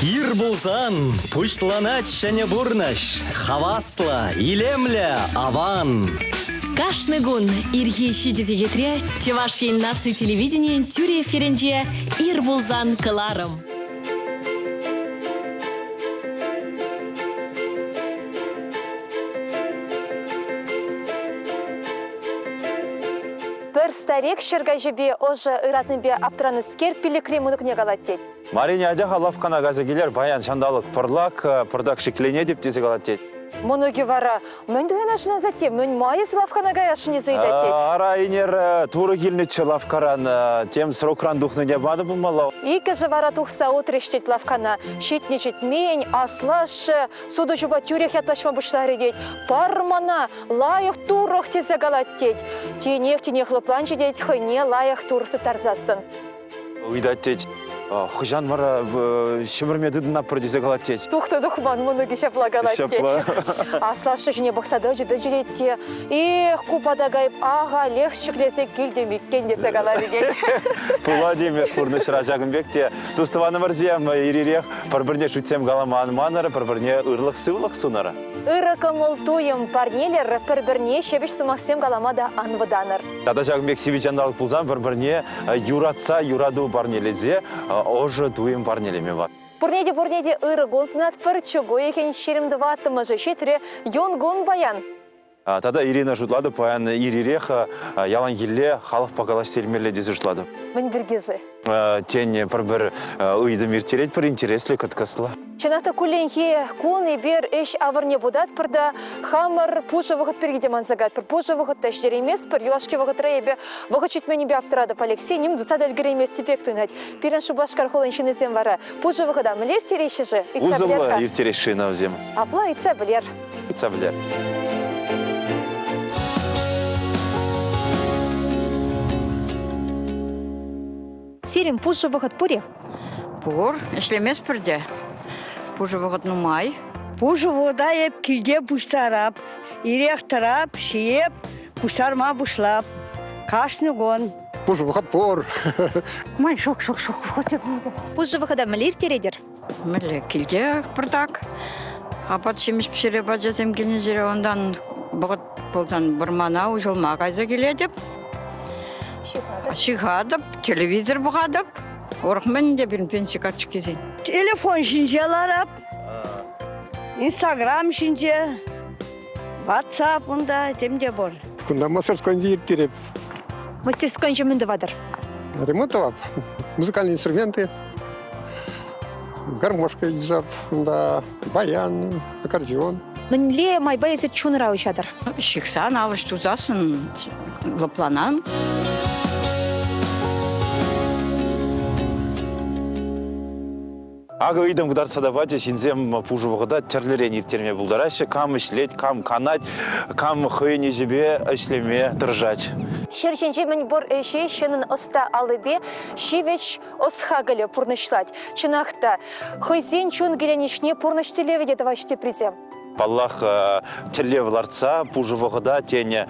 Ир пулсан пуҫланать ҫӗнӗ пурнӑҫ. Хаваслӑ, илемлӗ, аван. Кашни кун ирхи 7 сехетре Чӑваш Ен наци телевиденийӗн тӳрӗ эфирӗнче «Ир пулсан» кӑларӑм. Пӗр старик ҫӗркаҫипе ӑшӑ ыратнипе аптӑранӑскер пиллӗкри мӑнукне калать тет. Марине, атя-ха лавккана кайса килер, паян ҫанталӑк пӑрлак, пӑртак шикленетӗп тесе калать тет. Мӑнукӗ вара мӗн туянасшӑн асатте, мӗн ма эс лавккана каясшӑн тесе ыйтать тет. Ара, ӗнер турӑ килнӗччӗ лавккаран, тем срокран тухнине панӑ пулмалла. Иккӗшӗ вара тухса утрӗҫ тет лавккана. Ҫитнӗ-ҫитмен аслашшӗ сутуҫӑпа тӳрех ятлаҫма пуҫларӗ тет. Пар мана, лайӑх турӑх тесе калать тет. Тинех-тинех лӑпланчӗ тет хӑйне лайӑх турӑх тыттарсассӑн. Ыйтать тет. Хӑҫан вара ҫӗмӗрме тытӑнатпӑр тесе калать тет. Тухнӑ тухман мӑнукӗ ҫапла калать тет. Аслашшӗ ҫине пӑхса тӑчӗ тӑчӗ тет те, эх, ку патакай ахалех ҫӗклесе килтӗм иккен тесе каларӗ тет. Пулать имӗш пурнӑҫра ҫакӑн пек те. Тус-тӑванӑмӑрсем ир-ирех пӗр-пӗрне шӳтсем калама ан манӑр, пӗр-пӗрне ырлӑх-сывлӑх сунӑр. Ырӑ кӑмӑл-туйӑм парнелӗр, пӗр-пӗрне ҫепӗҫ сӑмахсем калама та ан вӑтанӑр. Тата ҫакӑн пек сивӗ ҫанталӑк пулсан пӗр-пӗрне юратса юрату парнелесе ӑшӑ туйӑм парнелеме ват. Пурне те пурне те ырӑ кун сунатпӑр. Чӳк уйӑхӗн 24-мӗшӗ ҫитрӗ. Юн кун паян. Тата Ирина шутлатӑп, паян ир-ирех яланхилле халӑхпа калаҫса илмелле тесе шутлатӑп. Мӗн пирки-ши? Тен, пӗр-пӗр ыйтӑм ирттеретпӗр, интереслӗ, кӑткӑслӑ. Чӑнах та кулленхи кун эпир ӗҫ авӑрне путатпӑр та хамӑр пушӑ вӑхӑт пирки те манса каятпӑр. Пушӑ вӑхӑт та ӗҫтерейместпӗр. Юлашки вӑхӑтра эпӗ вӑхӑт ҫитменнипе аптӑратӑп. Алексей ним туса та ӗлкӗрейместӗп пек туйӑнать. Пирӗн Шупашкар хулин ҫыннисем вара пушӑ вӑхӑта мӗнле ирттереҫҫӗ-ши? Ыйтса Усӑллӑ ирттереҫҫӗ вӗсем. Апла ыйтса пӗлер. Ыйтса пӗлер. Сирӗн пушӑ вӑхӑт пур-и? Пур, ӗҫлеместпӗр те. Пушӑ вӑхӑт нумай. Пушӑ вӑхӑта эп килте пуҫтарап. Ирех тӑрап, ҫиеп, пуҫтарма пуҫлап. Кашни кун. Пушӑ вӑхӑт пур. Ман ҫук, ҫук, ҫук вӑхӑт. Пушӑ вӑхӑта мӗнле ирттеретӗр? Мӗнле килте пӑртак. Апат-ҫимӗҫ пӗҫереп ачасем килнӗ ҫӗре унтан вӑхӑт пулсан вӑрмана уҫӑлма кайса килетӗп. Ҫыхатӑп, телевизор пӑхатӑп. Урӑх мӗн те пирӗн пенси карточкисен. Телефон ҫинче ларап. Инстаграм ҫинче, WhatsApp унта тем те пур. Кунта мастерскойӗнче ирттереп. Мастерскойӗнче мӗн тӑватӑр? Ремонт тӑвап. Музыкальные инструменты, гармошка юсап, унта баян, аккордеон. Мӗнле майпа эсир чунра уҫатӑр? Ҫыхсан, алӑҫ тусассӑн лӑпланан. Акӑ ыйтӑм кӑтартса та пачӗ, ҫынсем пушӑ вӑхӑта тӗрлӗрен ирттерме пултараҫҫӗ. Кам ӗҫлет, кам канать, кам хӑйӗн ӗҫӗпе ӗҫлеме тӑрӑшать. Ҫӗр ҫинчи мӗнпур ӗҫе ҫыннӑн ӑста аллипе ҫивӗч ӑс-хакӑлӗ пурнӑҫлать. Чӑнах та, хӑйсен чун киленӗҫне пурнӑҫ тӗллевӗ те тӑваҫҫӗ теприсем. Паллах, тӗллев лартса пушӑ вӑхӑта тенӗ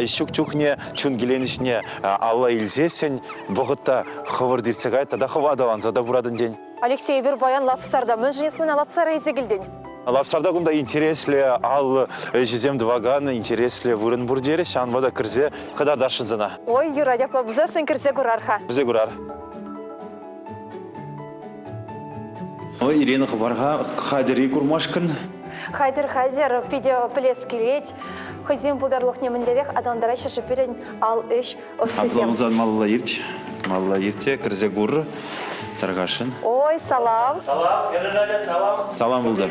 ӗҫ ҫук чухне чун киленӗҫне алла илсессӗн вӑхӑт та хӑвӑрт иртсе каять тата хӑв аталанса та пыратӑн тен. Алексей, эпир паян Лапсарта. Мӗншӗн эс мана Лапсара илсе килтӗн? Лапсарта кунта интереслӗ ал ӗҫӗсем тӑвакан интереслӗ вырӑн пур терӗҫ. Ҫавӑнпа та кӗрсе кӑтартасшӑн сана. Ой, юрать, апла пулсассӑн кӗрсе курар-ха. Кӗрсе курар. Ой, Ирина, хӑпар-ха, хатӗр-и курмашкӑн? Хатӗр, хатӗр, питӗ пӗлес килет. Хӑйсен пултарулӑхне мӗнлерех аталантараҫҫӗ-ши пирӗн ал ӗҫ ӑстисем? Апла пулсан малалла ирт. Малалла ирт те кӗрсе кур тархасшӑн. Ой, салам. Салам, Геннадий, салам. Салам пултӑр.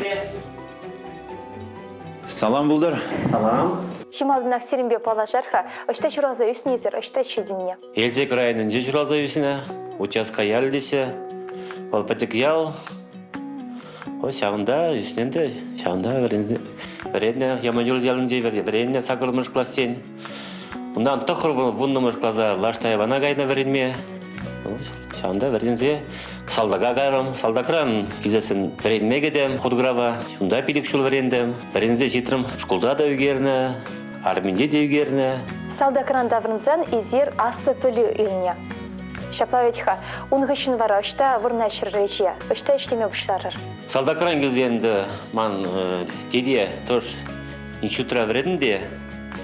Салам пултӑр. Салам. Чи малтанах сирӗнпе паллашар-ха. Ӑҫта ҫуралса ӳснӗ эсир, ӑҫта ҫитӗннӗ? Елчӗк районӗнче ҫуралса ӳснӗ, участка ялӗ теҫҫӗ. Вӑл пӗчӗк ял. Ой, ҫавӑнта ӳснӗ ӗнтӗ, ҫавӑнта вӗреннӗ, Яманюл ялӗнче вӗреннӗ сакӑрмӗш классен. Унтан тӑхӑр вуннӑмӗш класа Лаш Таяпана кайнӑ вӗренме. Ҫавӑнта вӗренсе салтака кайрӑм. Салтакран килсессӗн вӗренме кӗтӗм худграфа. Унта 5 ҫул вӗрентӗм. Вӗренсе ҫитрӗм. Шкулта та ӳкернӗ, арминче те ӳкернӗ. Салтакран таврӑнсан эсир аслӑ пӗлӳ илнӗ. Ҫапла вӗт-ха, ун хыҫҫӑн вара ӑҫта вырнаҫрӑр ӗҫе, ӑҫта ӗҫлеме пуҫларӑр? Салтакран килсен ӗнтӗ ман тете тоже институтра вӗрентӗм те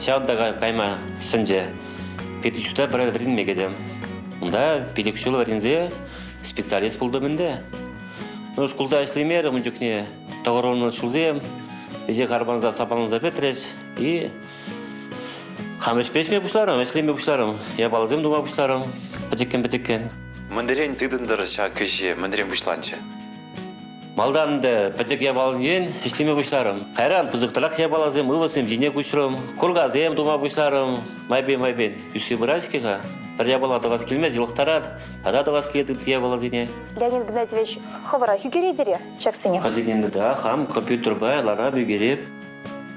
ҫавӑнта кайма сӗнчӗ. Пединститута вӗренме кӗтӗм. Унта 5 ҫул вӗренсе специалист пултӑм ӗнтӗ. Ну, шкулта ӗҫлемерӗм ун чухне. Тӑхӑрвуннӑ ҫулсем ӗҫе карпанса сапаланса пӗтрӗҫ. И хам ӗҫпе ӗҫме пуҫларӑм, ӗҫлеме пуҫларӑм, япаласем тума пуҫларӑм пӗчӗккӗн-пӗчӗккӗн. Мӗнрен тытӑнтӑр ҫак ӗҫе, мӗнрен пуҫланчӗ? Малтан ӗнтӗ пӗчӗк япаласенчен ӗҫлеме пуҫларӑм. Кайран пысӑкрах япаласем, ывӑссем ҫине куҫрӑм, куркасем тума пуҫларӑм. Майпен-майпен ӳссе пырать-ҫке-ха. Пӗр япала тӑвас килмест, йӑлӑхтарать. Тата тӑвас килет ытти япаласене. Леонид Геннадьевич, хӑвӑрах ӳкеретӗр-и ҫаксене? Хӑсене да, хам компьютерпа ларап, ӳкереп.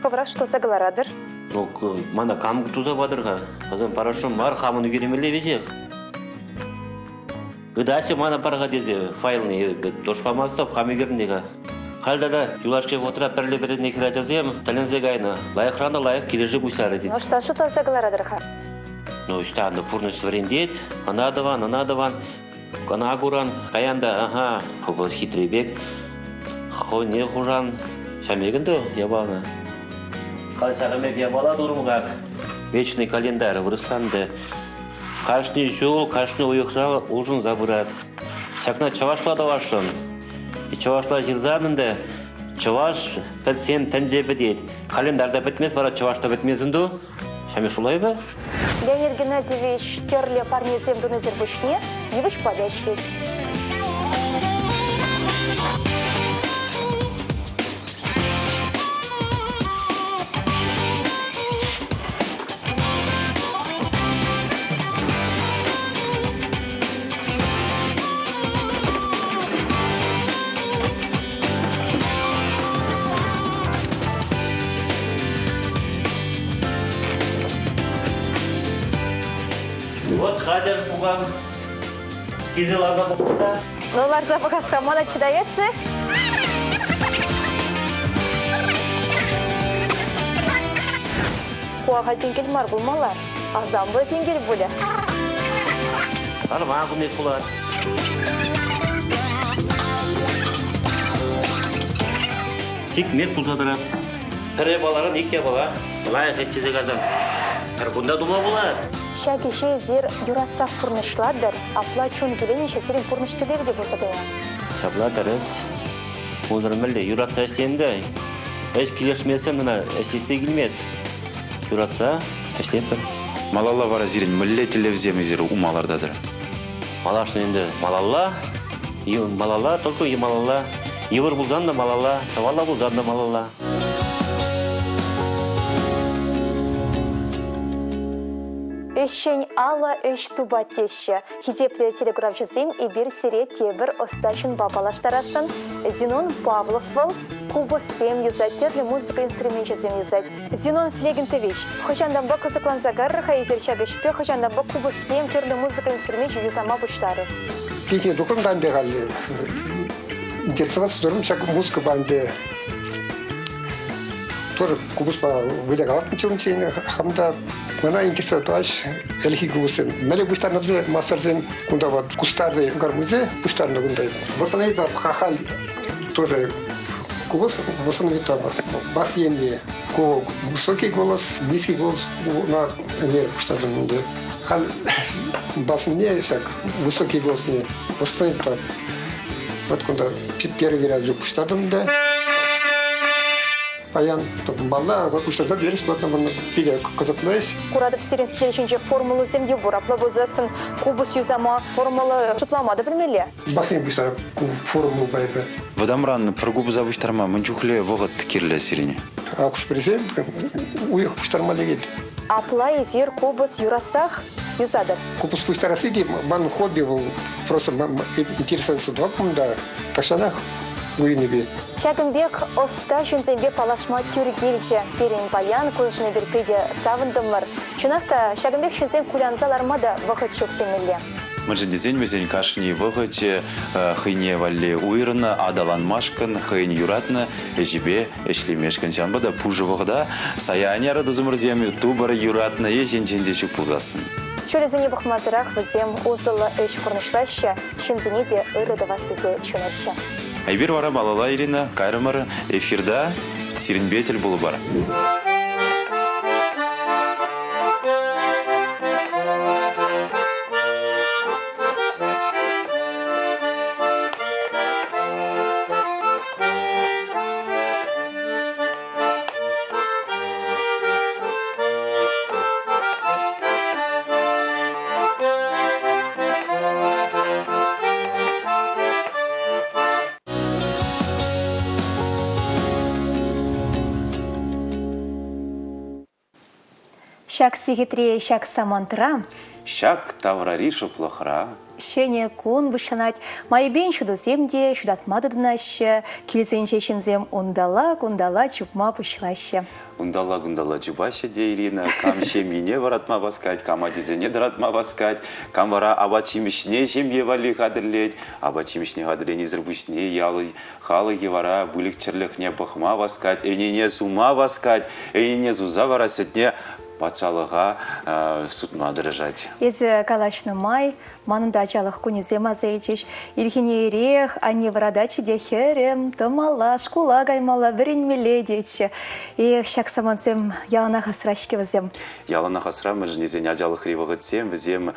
Хӑвӑрах шутласа кӑларатӑр? Ну, мана кам туса патӑр-ха? Вӗсем парасшӑн мар, хамӑн ӳкермелле веҫех. Ыйтаҫҫӗ мана пар-ха тесе файлне тоже памастӑп, хам ӳкернӗ-ха. Халь тата юлашки вӑхӑтра пӗрле вӗреннӗ хӗрачасем тӗлӗнсе кайнӑ. Лайӑхран та лайӑх килӗшӳ пуҫларӗ тет. Ӑҫтан шутласа кӑларатӑр-ха? Ну, ӑҫтан пурнӑҫ вӗрентет, ӑна тӑван, ӑна тӑван. Кӑна куран, каян та, аха, вӑл хитре пек, хӑйне хушан. Ҫав пек ӗнтӗ япалана. Халь ҫакӑн пек япала турӑм как. Вечный календарь вырӑсланды. Кашни ҫул, кашни уйӑхра улшӑнса пырать. Ҫакна чӑвашла тӑвасшӑн. Чӑвашла ҫырсан ӗнтӗ чӑваш пӗтсен тӗнче пӗтет. Календарь та пӗтмест, вара чӑваш та пӗтмест ӗнтӗ. Ҫами шулайпа? Леонид Геннадьевич тӗрлӗ парнесем тунисӗр пуҫне йывӑҫпа та ӗҫлет. Вот хатӗр пукан. Килсе ларса пӑхса. Ну, ларса пӑхас-ха, мана чӑтаять-ши? Ку ахаль тенкел мар пулмалла. Асамлӑ тенкел пулӗ. Арман кунне пулать. Хикмет пулса тӑрать. Пӗр япаларан ик япала лайӑх ӗҫлесе кайсан пӗр кунта тума пулать. Ҫак ӗҫе эсир юратсах пурнӑҫлатӑр, апла чун киленӗҫӗ сирӗн пурнӑҫ тӗллевӗ те пулса кайнӑ. Ҫапла тӗрӗс. Унсӑр мӗнле юратса ӗҫлен те ӗҫ килӗшмесен ӑна ӗҫлес те килмест. Юратса ӗҫлетпӗр. Малалла вара сирӗн мӗнле тӗллевсем эсир ума лартатӑр? Малашне ӗнтӗ малалла, малалла, только малалла. Йывӑр пулсан та малалла, тӑвалла пулсан та малалла. Ӗҫчен алӑ ӗҫ тупать теҫҫӗ. Хисеплӗ телекуравҫӑсем эпир сире тепӗр ӑста ҫынпа паллаштарасшӑн. Зинон Павлов вӑл купӑссем юсать, тӗрлӗ музыка инструменчӗсем юсать. Зинон Флегентович, хӑҫантанпа кӑсӑкланса каррӑр-ха эсир ҫак ӗҫпе, хӑҫантанпа купӑссем, тӗрлӗ музыка инструменчӗ юсама пуҫларӑр? Песня тухрӑм та ӗнтӗ халь интересоваться турӑм ҫак музыкӑпа ӗнтӗ. Тоже купӑспа вылякалаттӑмччӗ унччен хам та. Мана интересовать ӗлӗкхи купӑссем. Мӗнле пуҫтарнӑ вӗсем мастерсем кунта вот кустарный гармузе пуҫтарнӑ кунта. Восстановить халь тоже Голос в основном бас енне. Ку высокий голос, низкий голос на ӗнер пуҫтартӑм ӗнтӗ. Халь басне ҫак высокий голосне восстановить так. Вот кунта первый ряд пуҫтартӑм та. Паян тупмалла, пуҫтарса берес пулатнӑ пире кӑсӑклӑ ӗҫ. Куратӑп сирӗн сӗтел ҫинче формулӑсем те пур. Апла пулсассӑн купӑс юсама формула шутлама та пӗлмелле. Бассейн пуҫтарап ку формулпа эпӗ. Вӑтамран пӗр купӑса пуҫтарма мӗн чухлӗ вӑхӑт кирлӗ сирӗн? Хӑш-пӗрисем уйӑх пуҫтарма лекет. Апла эсир купӑс юратсах юсатӑр? Купӑс пуҫтарасси те ман хобби вӑл. Просто интересоваться тӑвап та тахҫанах уйӑнӗпе. Ҫакӑн пек ӑста ҫынсемпе паллашма тӳр килчӗ пирӗн паян. Куншӑн эпир питӗ савӑнтӑмӑр. Чӑнах та, ҫакӑн пек ҫынсем кулянса ларма та вӑхӑт ҫук темелле. Мӗншӗн тесен вӗсен кашни вӑхӑчӗ хӑйне валли уйрӑннӑ, аталанмашкӑн, хӑйӗн юратнӑ ӗҫӗпе ӗҫлемешкӗн. Ҫавӑнпа та пушӑ вӑхӑта сая ан ярӑр тусӑмӑрсем, тупӑр юратнӑ ӗҫ енчен те ҫук пулсассӑн. Ҫулӗсене пӑхмасӑрах вӗсем усӑллӑ ӗҫ пурнӑҫлаҫҫӗ, ҫынсене те ырӑ тӑвас тесе ҫунаҫҫӗ. Эпир вара малалла, Ирина, кайрӑмӑр эфирта сирӗнпе тӗл пулӑпӑр. Ҫак сехетре, ҫак самантра Ҫак таврари шӑплӑхра Ҫӗнӗ кун пуҫланать. Майӗпен ҫутӑсем те ҫутатма тытӑнаҫҫӗ. Килсенче ҫынсем унталла-кунталла чупма пуҫлаҫҫӗ. Унталла-кунталла чупаҫҫӗ те Ирина, кам ҫемйине вӑратма васкать, кам ачисене тӑратма васкать, кам вара апат-ҫимӗҫне ҫемье валли хатӗрлет. Апат-ҫимӗҫне хатӗрленисӗр пуҫне ял халӑхӗ вара выльӑх-чӗрлӗхне пӑхма васкать, ӗнене сума васкать, ӗнене суса вара сӗтне патшалӑха сутма тӑрӑшать. Эсӗ калаҫнӑ май манӑн та ачалӑх кунӗсем аса илчӗҫ. Ирхине ирех анне вӑрататчӗ те хӗрӗм, тӑмалла, шкула каймалла, вӗренмелле тетчӗ. Эх, ҫак самантсем яланах асра-ҫке вӗсем. Яланах асра, мӗншӗн тесен ачалӑхри вӑхӑтсем вӗсем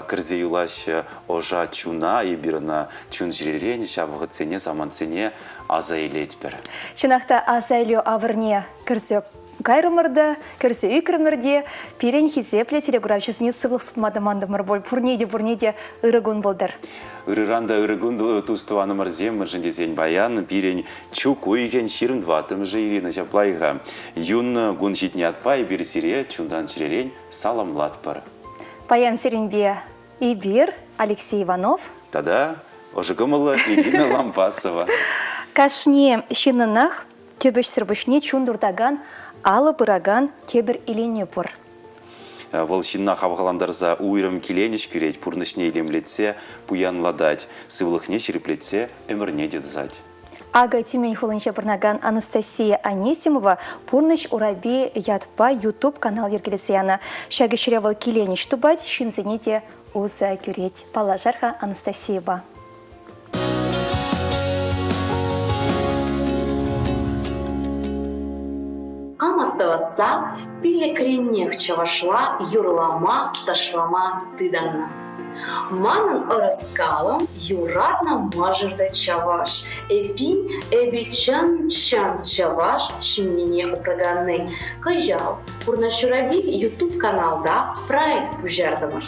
кӗрсе юлаҫҫӗ ӑша чуна, эпир ӑна чун-чӗререн ҫав вӑхӑтсене, самантсене аса илетпӗр. Чӑнах та аса илӳ авӑрне кӗрсе Кайрӑмӑр та, кӗрсе ӳкрӗмӗр те, пирӗн хисеплӗ телекуравҫӑсене сывлӑх сунма та мантӑмӑр пуль. Пурне те, пурне те ырӑ кун пултӑр. Ырӑран та ырӑ кун, тус-тӑванӑмӑрсем, мӗншӗн тесен паян пирӗн чӳк уйӑхӗн 24-мӗшӗ Ирина ҫапла-и-ха. Юн кун ҫитнӗ ятпа эпир сире чунтан-чӗререн саламлатпӑр. Паян сирӗнпе эпир, Алексей Иванов. Тата ӑшӑ кӑмӑллӑ Ирина Лампасова. Кашни ҫыннӑнах Тӗп ӗҫсӗр пуҫне чун туртакан, алӑ пыракан тепӗр иленӳ пур. Вӑл ҫынна хавхалантарса уйрӑм киленӗҫ кӳрет, пурнӑҫне илемлетсе пуянлатать, сывлӑхне ҫирӗплетсе ӗмӗрне те тӑсать. Акӑ Тюмень хулинче пурӑнакан Анастасия Анисимова «Пурнӑҫ урапи» ятпа YouTube-канал йӗркелесе янӑ. Ҫак ӗҫре вӑл киленӗҫ тупать, ҫынсене те усӑ кӳрет. Паллашар-ха Анастасийӑпа. Кам астӑвасса, пиллӗкренех чӑвашла юрлама, ташлама тытӑннӑ. Манӑн ӑраскалӑм юратнӑ мӑшӑр та чӑваш. Эппин, эпӗ чӑн-чӑн чӑваш ҫемйине упраканни. Кӑҫал Пурнӑҫ YouTube-каналта проект пуҫартӑмӑр.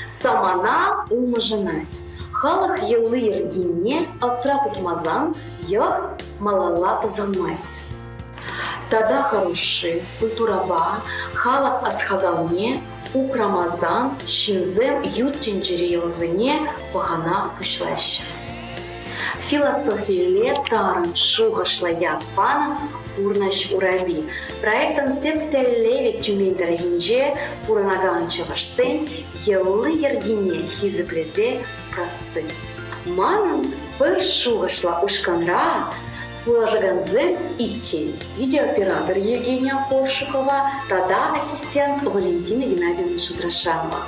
Самана улшӑнать. Халӑх йӑли-йӗркине асра тытмасан йӑх малалла тӑсӑлмасть. Тата хӑрушши культурӑпа халӑх ӑс-хакалне упрамасан ҫынсем ют тӗнчери йӑласене пӑхӑна пуҫлаҫҫӗ. Философилле тарӑн шухӑшлӑ ят панӑ «Пурнӑҫ урапи» проектӑн тӗп тӗллевӗ Тюмень тӑрӑхӗнче пурӑнакан чӑвашсен йӑли-йӗркине хисеплесе касси. Манӑн пӗр шухӑшлӑ ушкӑнра пулӑшакансем иккен: видеооператор Евгения Коршукова тата ассистент Валентина Геннадьевна Шатрашанова.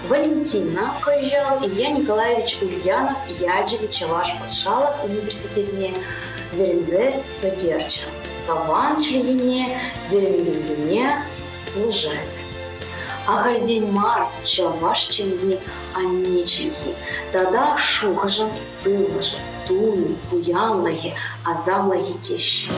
Валентина кӑҫал Илья Николаевич Ульянов ячӗллӗ Чӑваш патшалӑх университетне вӗренсе пӗтерчӗ. Тӑван чӗлхене вӗренекенсене пулӑшать. Ахальтен мар чӑваш чӗлхи анне чӗлхи тата шухӑшӑн сывлӑшӗ, тумӗ, пуянлӑхӗ, асамлӑхӗ теҫҫӗ.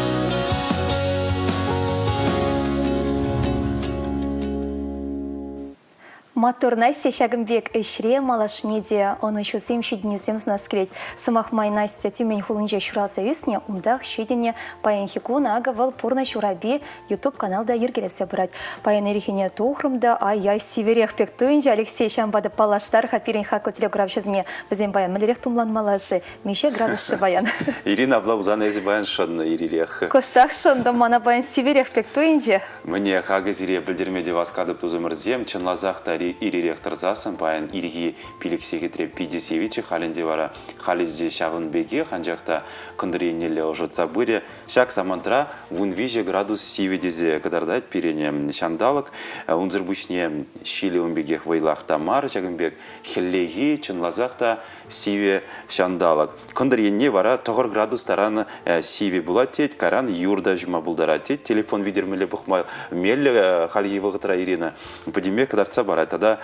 Маттур Настя ҫакӑн пек ӗҫре малашне те ӑнӑҫусем, ҫитӗнӳсем сунас килет. Сӑмах май, Настя Тюмень хулинче ҫуралса ӳснӗ, унтах ҫитӗннӗ. Паянхи кун акӑ вӑл «Пурнӑҫ урапи» YouTube-канал та йӗркелесе пырать. Паян ирхине тухрӑм та, ай-яй, сиверех пек туйӑнчӗ. Алексей, ҫавӑнпа та паллаштар-ха пирӗн хаклӑ телекуравҫӑсене. Вӗсем паян мӗнлерех тумланмалла-ши? Миҫе градус-ши паян? Ирина, апла пулсан эсӗ паян шӑннӑ ир-ирех. Кӑштах шӑнтӑм, мана паян сиверех пек туйӑнчӗ. Мӗне, хакӗ сире пӗлтерме те васкатӑп тусӑмӑрсем, чӑнласах та. Ир-ирех тӑрсассӑн паян ирхи пилӗк сехетре питӗ сивӗччӗ, халь ӗнтӗ вара халӗ те ҫавӑн пекех, анчах та кӑнтӑр еннелле ӑшӑтса пырӗ. Ҫак самантра 13 градус сивӗ тесе кӑтартать пирӗн ҫанталӑк. Унсӑр пуҫне ҫилӗ ун пекех вӑйлах та мар, ҫакӑн пек хӗллехи чӑнласах та сивӗ ҫанталӑк. Кӑнтӑр енне вара 9 градус таран сивӗ пулать тет, кайран юр та ҫума пултарать тет. Телефон витӗр мӗнле пӑхма меллӗ хальхи вӑхӑтра Ирина пӗтӗмпех кӑтартса парать. Тата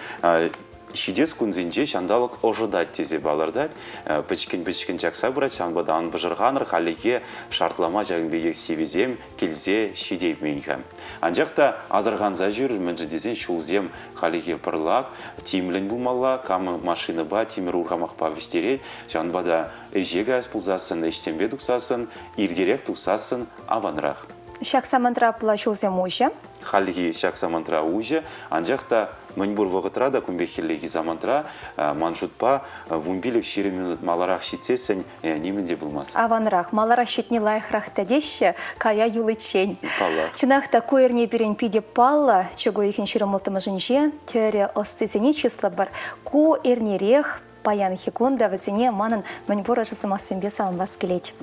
ҫитес кунсенче ҫанталӑк ӑшӑтать тесе палӑртать. Пӗчкӗн-пӗчкӗн чакса пырать, ҫавӑнпа та ан пӑшӑрханӑр, хальлӗхе шартлама ҫакӑн пекех сивӗсем килсе ҫитеймен-ха. Анчах та асӑрханса ҫӳрӗр, мӗншӗн тесен ҫулсем хальлӗхе пӑрлак, тимлӗн пулмалла, кам машинӑпа, тимӗр урхамахпа вӗҫтерет, ҫавӑнпа та ӗҫе каяс пулсассӑн, ӗҫсемпе тухсассӑн, иртерех тухсассӑн аванрах. Ҫак самантра апла ҫулсем уҫӑ. Хальхи ҫак самантра уҫӑ, анчах та мӗнпур вӑхӑтра та кун пек хӗллехи самантра, ман шутпа, 15-20 минут маларах ҫитсессӗн нимӗн те пулмасть. Аванрах, маларах ҫитни лайӑхрах та теҫҫӗ, кая юличчен. Паллах. Чӑнах та, ку эрне пирӗн питӗ паллӑ. Чӳк уйӑхӗн 26-мӗшӗнче тӗрӗ ӑстисене чыслӑпӑр. Ку эрнерех паянхи кун та вӗсене манӑн мӗнпур ӑшӑ сӑмахсемпе саламлас килет.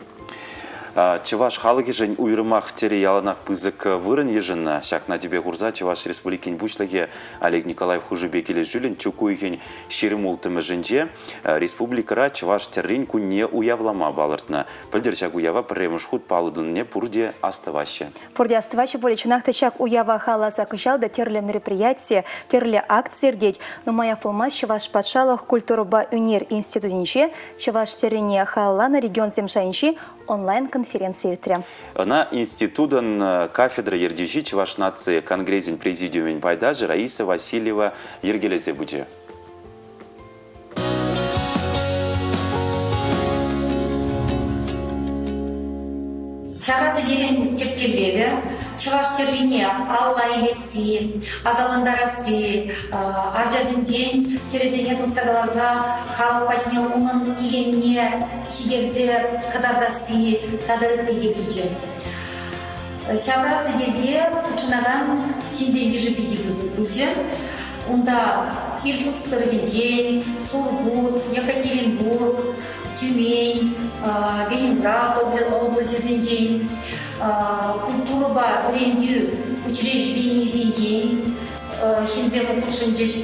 Чӑваш халӑхӗшӗн уйрӑмах тӗрӗ яланах пысӑк вырӑн йышӑннӑ. Ҫакна тӗпе хурса Чӑваш Республикин Пуҫлӑхӗ Олег Николаев хушӑпе килӗшӳллӗн чӳк уйӑхӗн 26-мӗшӗнче республикӑра Чӑваш тӗррин кунне уявлама палӑртнӑ. Пӗлтӗр ҫак уява пӗрремӗш хут паллӑ тунине пурте астӑваҫҫӗ. Пурте астӑваҫҫӗ пулӗ. Чӑнах та ҫак уява халалласа кӑҫал та тӗрлӗ мероприяти, тӗрлӗ акци иртет. Нумаях пулмасть Чӑваш патшалӑх культурӑпа ӳнер институтӗнче чӑваш тӗррине халалланӑ регионсем шайӗнчи онлайн-конференци иртрӗ. Ӑна институтӑн кафедра ертӳҫи Чӑваш наци конгресӗн президиумӗн пайташӗ Раиса Васильева йӗркелесе пычӗ. Ҫара сӗтелӗн тӗп тӗллевӗ чӑваш тӗррине алла илесси, аталантарасси, ачасенчен тӗрӗсене туртса кӑларса халӑх патне унӑн илемне ҫитерсе кӑтартасси тата ытти те пулчӗ. Ҫавра сӗтелте хутшӑнакан ҫынсен йышӗ питӗ пысӑк пулчӗ. Унта Иркутск тӑрӑхӗнчен, Сургут, Екатеринбург, Тюмень, Ленинград облаҫӗсенчен, культурӑпа вӗрентӳ учрежденийӗсенчен ҫынсем хутшӑнчӗҫ.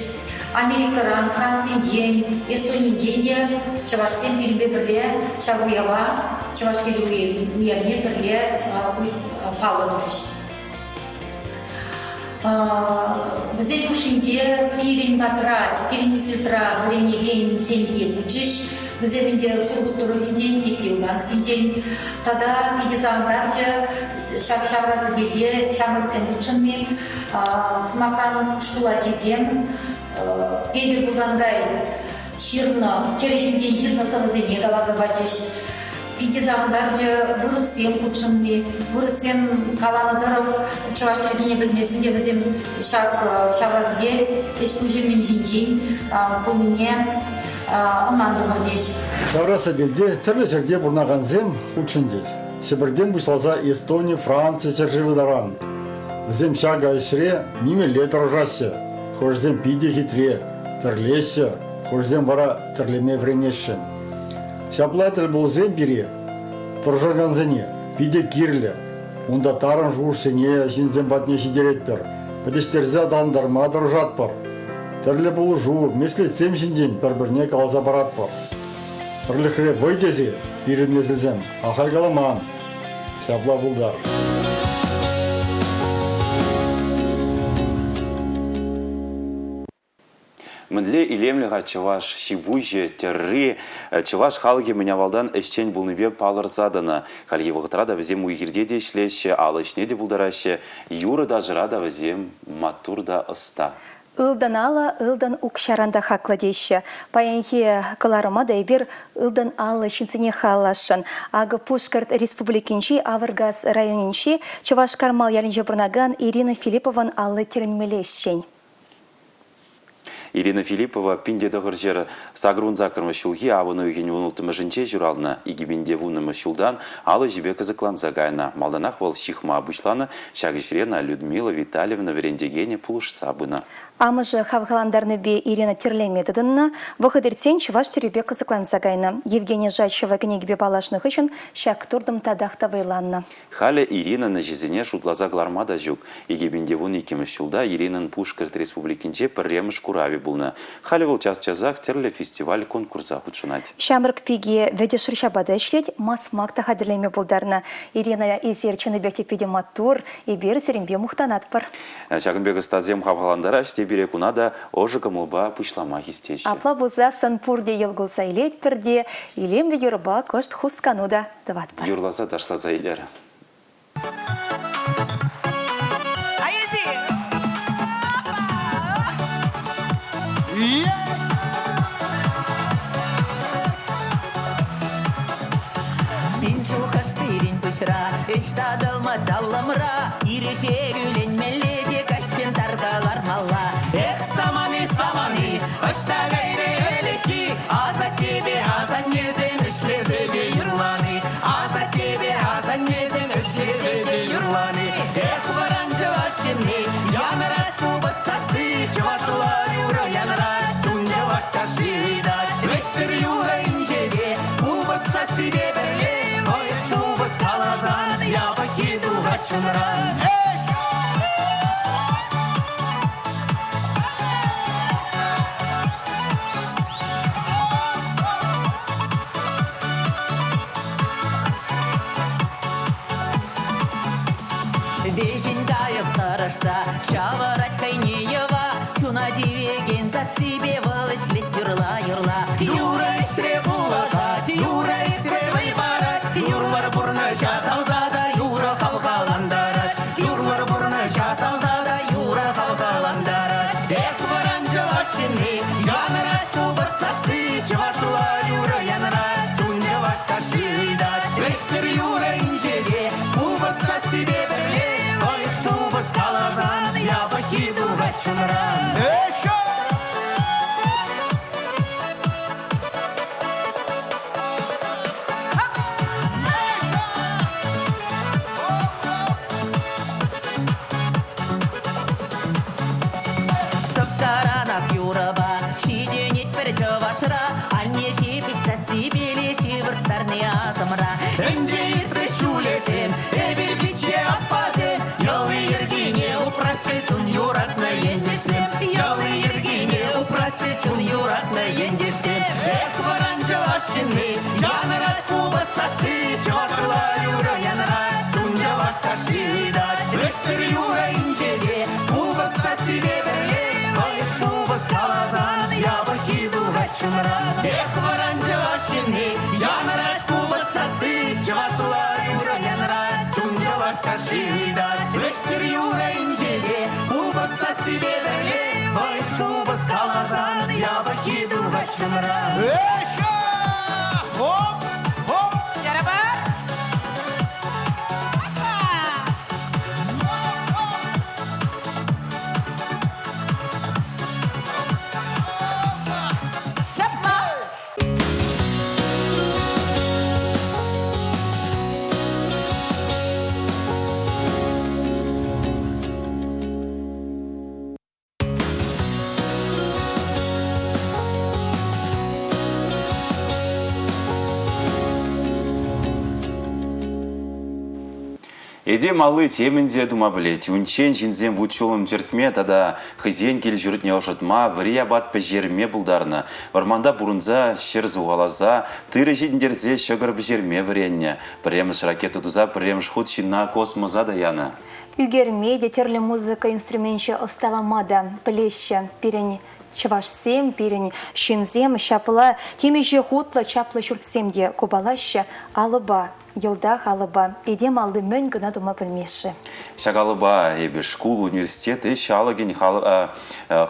Америкӑран, Францинчен, Эстонинчен те чӑвашсем пирӗнпе пӗрле ҫак уява, Чӑваш Ен уявне пӗрле паллӑ турӗҫ. Вӗсен хушшинче пирӗн патра, пирӗн институтра вӗренекенсем те пулчӗҫ. Вӗсем ӗнтӗ Сургут тӑрӑхӗнчен, Нефтеюганскинчен. Тата питӗ савӑнтарчӗ ҫак ҫавра сӗтелте ҫамрӑксем хутшӑнни. Сӑмахран, шкул ачисем Петӗр Хусанкай ҫырнӑ, тӗрӗ ҫинчен ҫырнӑ сӑвӑсене каласа пачӗҫ. Питӗ савӑнтарчӗ вырӑссем хутшӑнни. Вырӑссем каланӑ тӑрӑх чӑваш чӗлхине пӗлмесен те вӗсем ҫак ҫаврасене ӗҫ-пуҫӗ мӗн ҫинчен пулнине ӑнлантӑмӑр теҫ. Ҫавра сӗтелте тӗрлӗ ҫӗрте пурӑнакансем хутшӑнчӗҫ. Ҫӗпӗртен пуҫласа Эстони, Франци ҫӗршывӗ таран. Вӗсем ҫакӑ ӗҫре нимелле тӑрӑшаҫҫӗ. Хӑшӗсем питӗ хитре, тӗрлеҫҫӗ, хӑшӗсем вара тӗрлеме вӗренесшӗн. Ҫапла тӗл пулсем пире, тӑрӑшакансене, питӗ кирлӗ. Унта тарӑн шухӑшсене ҫынсем патне ҫитеретпӗр, пӗтӗҫтерсе аталантарма тӑрӑшатпӑр. Тӗрлӗ пулӑшу, меслетсем ҫинчен пӗр-пӗрне каласа паратпӑр. Пӗрлӗхре вӑй тесе пирӗн несӗлсем ахаль каламан. Ҫапла пултар. Мӗнле илемлӗ-ха чӑваш ҫи-пуҫӗ, тӗрри. Чӑваш халӑхӗ мӗн авалтан ӗҫчен пулнипе палӑрса тӑнӑ. Хальхи вӑхӑтра та вӗсем уй-хирте те ӗҫлеҫҫӗ, алӑ ӗҫне те пултараҫҫӗ. Юрӑ-ташӑра та вӗсем маттур та ӑста. Ылтӑн алӑ ылтӑн укҫаран та хаклӑ теҫҫӗ. Паянхи кӑларӑма та эпир ылтӑн алӑ ҫынсене халалласшӑн. Акӑ Пушкӑрт Республикинчи Авӑркас районӗнчи Чӑваш Кармал ялӗнче пурӑнакан Ирина Филиппован алли тӗлӗнмелле ӗҫчен. Ирина Филиппова 1900 Сакӑрвун саккӑрмӗш ҫулхи авӑн уйӑхӗн вунулттӑмӗшӗнче ҫуралнӑ. 2010-мӗш ҫултан ал ӗҫӗпе кӑсӑкланса кайнӑ. Малтанах вӑл ҫыхма пуҫланӑ. Ҫак ӗҫре ӑна Людмила Витальевна вӗрентекенӗ пулӑшса пынӑ. Амӑшӗ хавхалантарнипе Ирина тӗрлеме тытӑннӑ. Вӑхӑт иртсен чӑваш тӗррипе кӑсӑкланса кайнӑ. Евгения Жачева кӗнекипе паллашнӑ хыҫҫӑн ҫак туртӑм татах та вӑйланнӑ. Халӗ Иринӑн ӗҫӗсене шутласа кӑларма та ҫук. 2012 ҫулта Иринӑн Пушкӑрт Республикинче пӗрремӗш куравӗ пулнӑ. Халӗ вӑл час-часах тӗрлӗ фестиваль-конкурса хутшӑнать. Ҫамрӑк пике вӗтӗ шӑрҫапа та ӗҫлет, масмак та хатӗрлеме пултарнӑ. Ирина, эсир чӑннипех те питӗ маттур, эпир сирӗнпе мухтанатпӑр. Ҫакӑн пек ӑстасем хавхалантараҫҫӗ те пире куна та ӑшӑ кӑмӑлпа пуҫлама хистеҫҫӗ. Апла пулсассӑн пурте йӑл кулса илетпӗр те илемлӗ юрӑпа кӑшт хускану та тӑватпӑр. Юрласа ташласа илер. Пин шухӑш пирӗн пуҫра, ӗҫ татӑлмасть аллӑмра, Ирӗҫе кӳленмелле те каҫчен таркалармалла. Эх, самани, самани, ӑҫта кайрӗ ӗлӗкхи асаттепе асаннесем ӗҫлесе те юрлани, асаттепе асаннесем ӗҫлесе те юрлани. Эх, вӑран чӑваш ҫынни, янӑрать купӑс сасси, чӑвашла юрӑ янӑрать, чун чӑваш ташши ыйтать. Вӗҫтер юрӑ инҫете, купӑс сассипе пӗрле, вӑйӑх купӑс каласан, япӑххи тухать чунран. Веҫӗн кайӑк тӑрӑшса ҫавӑрать хӑйне йӑва, чуна тивекен сассипе вӑл ӗҫлет юрла-юрла. Юрӑ ӗҫре пулӑшать, юрӑ ӗҫре вӑй парать, юрлӑр пурнӑҫа савса та юрӑ хавхалантарать, юрлӑр пурнӑҫа савса та юрӑ хавхалантарать. Эх, вӑран чӑваш ҫынни, янӑрать купӑс сасси, чӑвашла юрӑ янӑрать, чун чӑваш ташши ыйтать. Вӗҫтер юрӑ инҫете, купӑс сассипе пӗрле, вӑйӑх купӑс каласан, япӑххи тухать чунран. Сӑптаранах юрӑпа ҫитӗнет пӗр чӑвашра, Анне ҫепӗҫ сассипеле ҫывӑрттарни асӑмра. Ӗнтӗ иртрӗҫ ҫулӗсем, эпир пичче аппасем, Йӑли-йӗркине упрасчӗ чун юратнӑ ентешсем. Йӑли-йӗркине упрасчӗ чун юратнӑ ентешсем. Эх, вӑран чӑваш ҫынни, янӑрать купӑс сасси, чӑвашла юрӑ янӑрать, чун чӑваш ташши ыйтать. Вӗҫтер юрӑ инҫете, купӑс сассипе пӗрле, вӑйӑх купӑс каласан, япӑххи тухать чунран. Эх, вӑран чӑваш ҫынни, янӑрать купӑс сасси, чӑвашла юрӑ янӑрать, чун чӑваш ташши ыйтать. Вӗҫтер юрӑ инҫете, купӑс сассипе пӗрле, вӑйӑх купӑс каласан, япӑххи тухать чунран. Хоп, хоп! Этем алли темӗн те тума пӗлет. Унччен ҫынсем вут-ҫулӑм чӗртме тата хӑйсен кил-ҫуртне ӑшӑтма, вӗри апат пӗҫерме пултарнӑ. Вӑрманта пурӑнса, ҫӗр сухаласа, тырӑ ҫитӗнтерсе ҫӑкӑр пӗҫерме вӗреннӗ. Пӗрремӗш ракета туса пӗрремӗш хут ҫынна космоса та янӑ. Ӳкерме те, тӗрлӗ музыка инструменчӗ ӑсталама та пӗлеҫҫӗ пирӗн чӑвашсем, пирӗн ҫынсем. Ҫапла темиҫе хутлӑ чаплӑ ҫуртсем те купалаҫҫӗ алӑпа. Йӑлтах алӑпа. Этем алли мӗн кӑна тума пӗлмест-ши? Ҫак алӑпа эпир шкул, университет ӗҫ алӑкӗн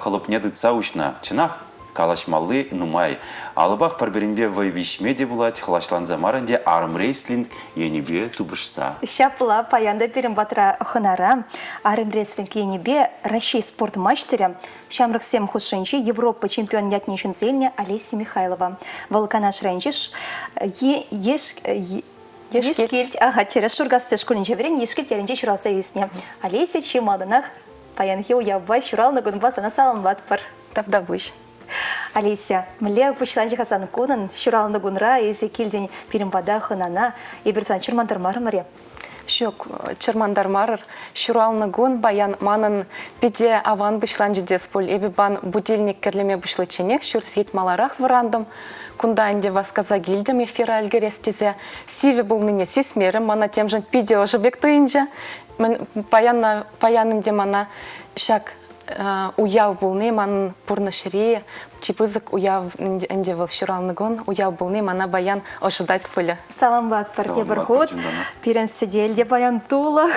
хӑлӑпне тытса уҫнӑ. Чӑнах. Калаҫмалли нумай. Алӑпах пӗр-пӗринпе вӑй виҫме те пулать, хӑлаҫланса мар ӗнтӗ армрестлинг енӗпе тупӑшса. Ҫапла, паян та пирӗн патра хӑнара армрестлинг енӗпе Раҫҫей спорт маҫтӑрӗ, ҫамрӑксем хушшинче Европа чемпион ятне ҫӗнсе илнӗ Олеся Михайлова. Вӑл Канаш районӗнчи Ешкилт, ага, тӗрӗс Шуркасси шкулӗнче вӗреннӗ, Ешкилт ялӗнче ҫуралса ӳснӗ. Олеся чи малтанах паянхи уявпа ҫуралнӑ кунпа сана саламлатпӑр. Тавтапуҫ. Олеся, мӗнле пуҫланчӗ-ха сан кунӑн ҫуралнӑ кунра эсӗ килтӗн пирӗн пата хӑнана. Эпир сан чӑрмантармарӑмӑр-и? Ҫук, чӑрмантармарӑр. Ҫуралнӑ кун паян манӑн питӗ аван пуҫланчӗ тес пуль. Эпӗ пан будильник кӗрлеме пуҫличченех ҫур сехет маларах вӑрантӑм. Кунта ӗнтӗ васкаса килтӗм эфира ӗлкӗрес тесе. Сивӗ пулнине сисмерӗм, мана темшӗн питӗ ӑшӑ пек туйӑнчӗ. Паян, паян ӗнтӗ мана ҫак уяв пулни манӑн пурнӑҫри чи пысӑк уяв ӗнтӗ вӑл ҫуралнӑ кун уяв пулни мана паян ӑшӑтать пулӗ. Саламлатпӑр тепӗр хут. Пирӗн сӗтел те паян тулӑх.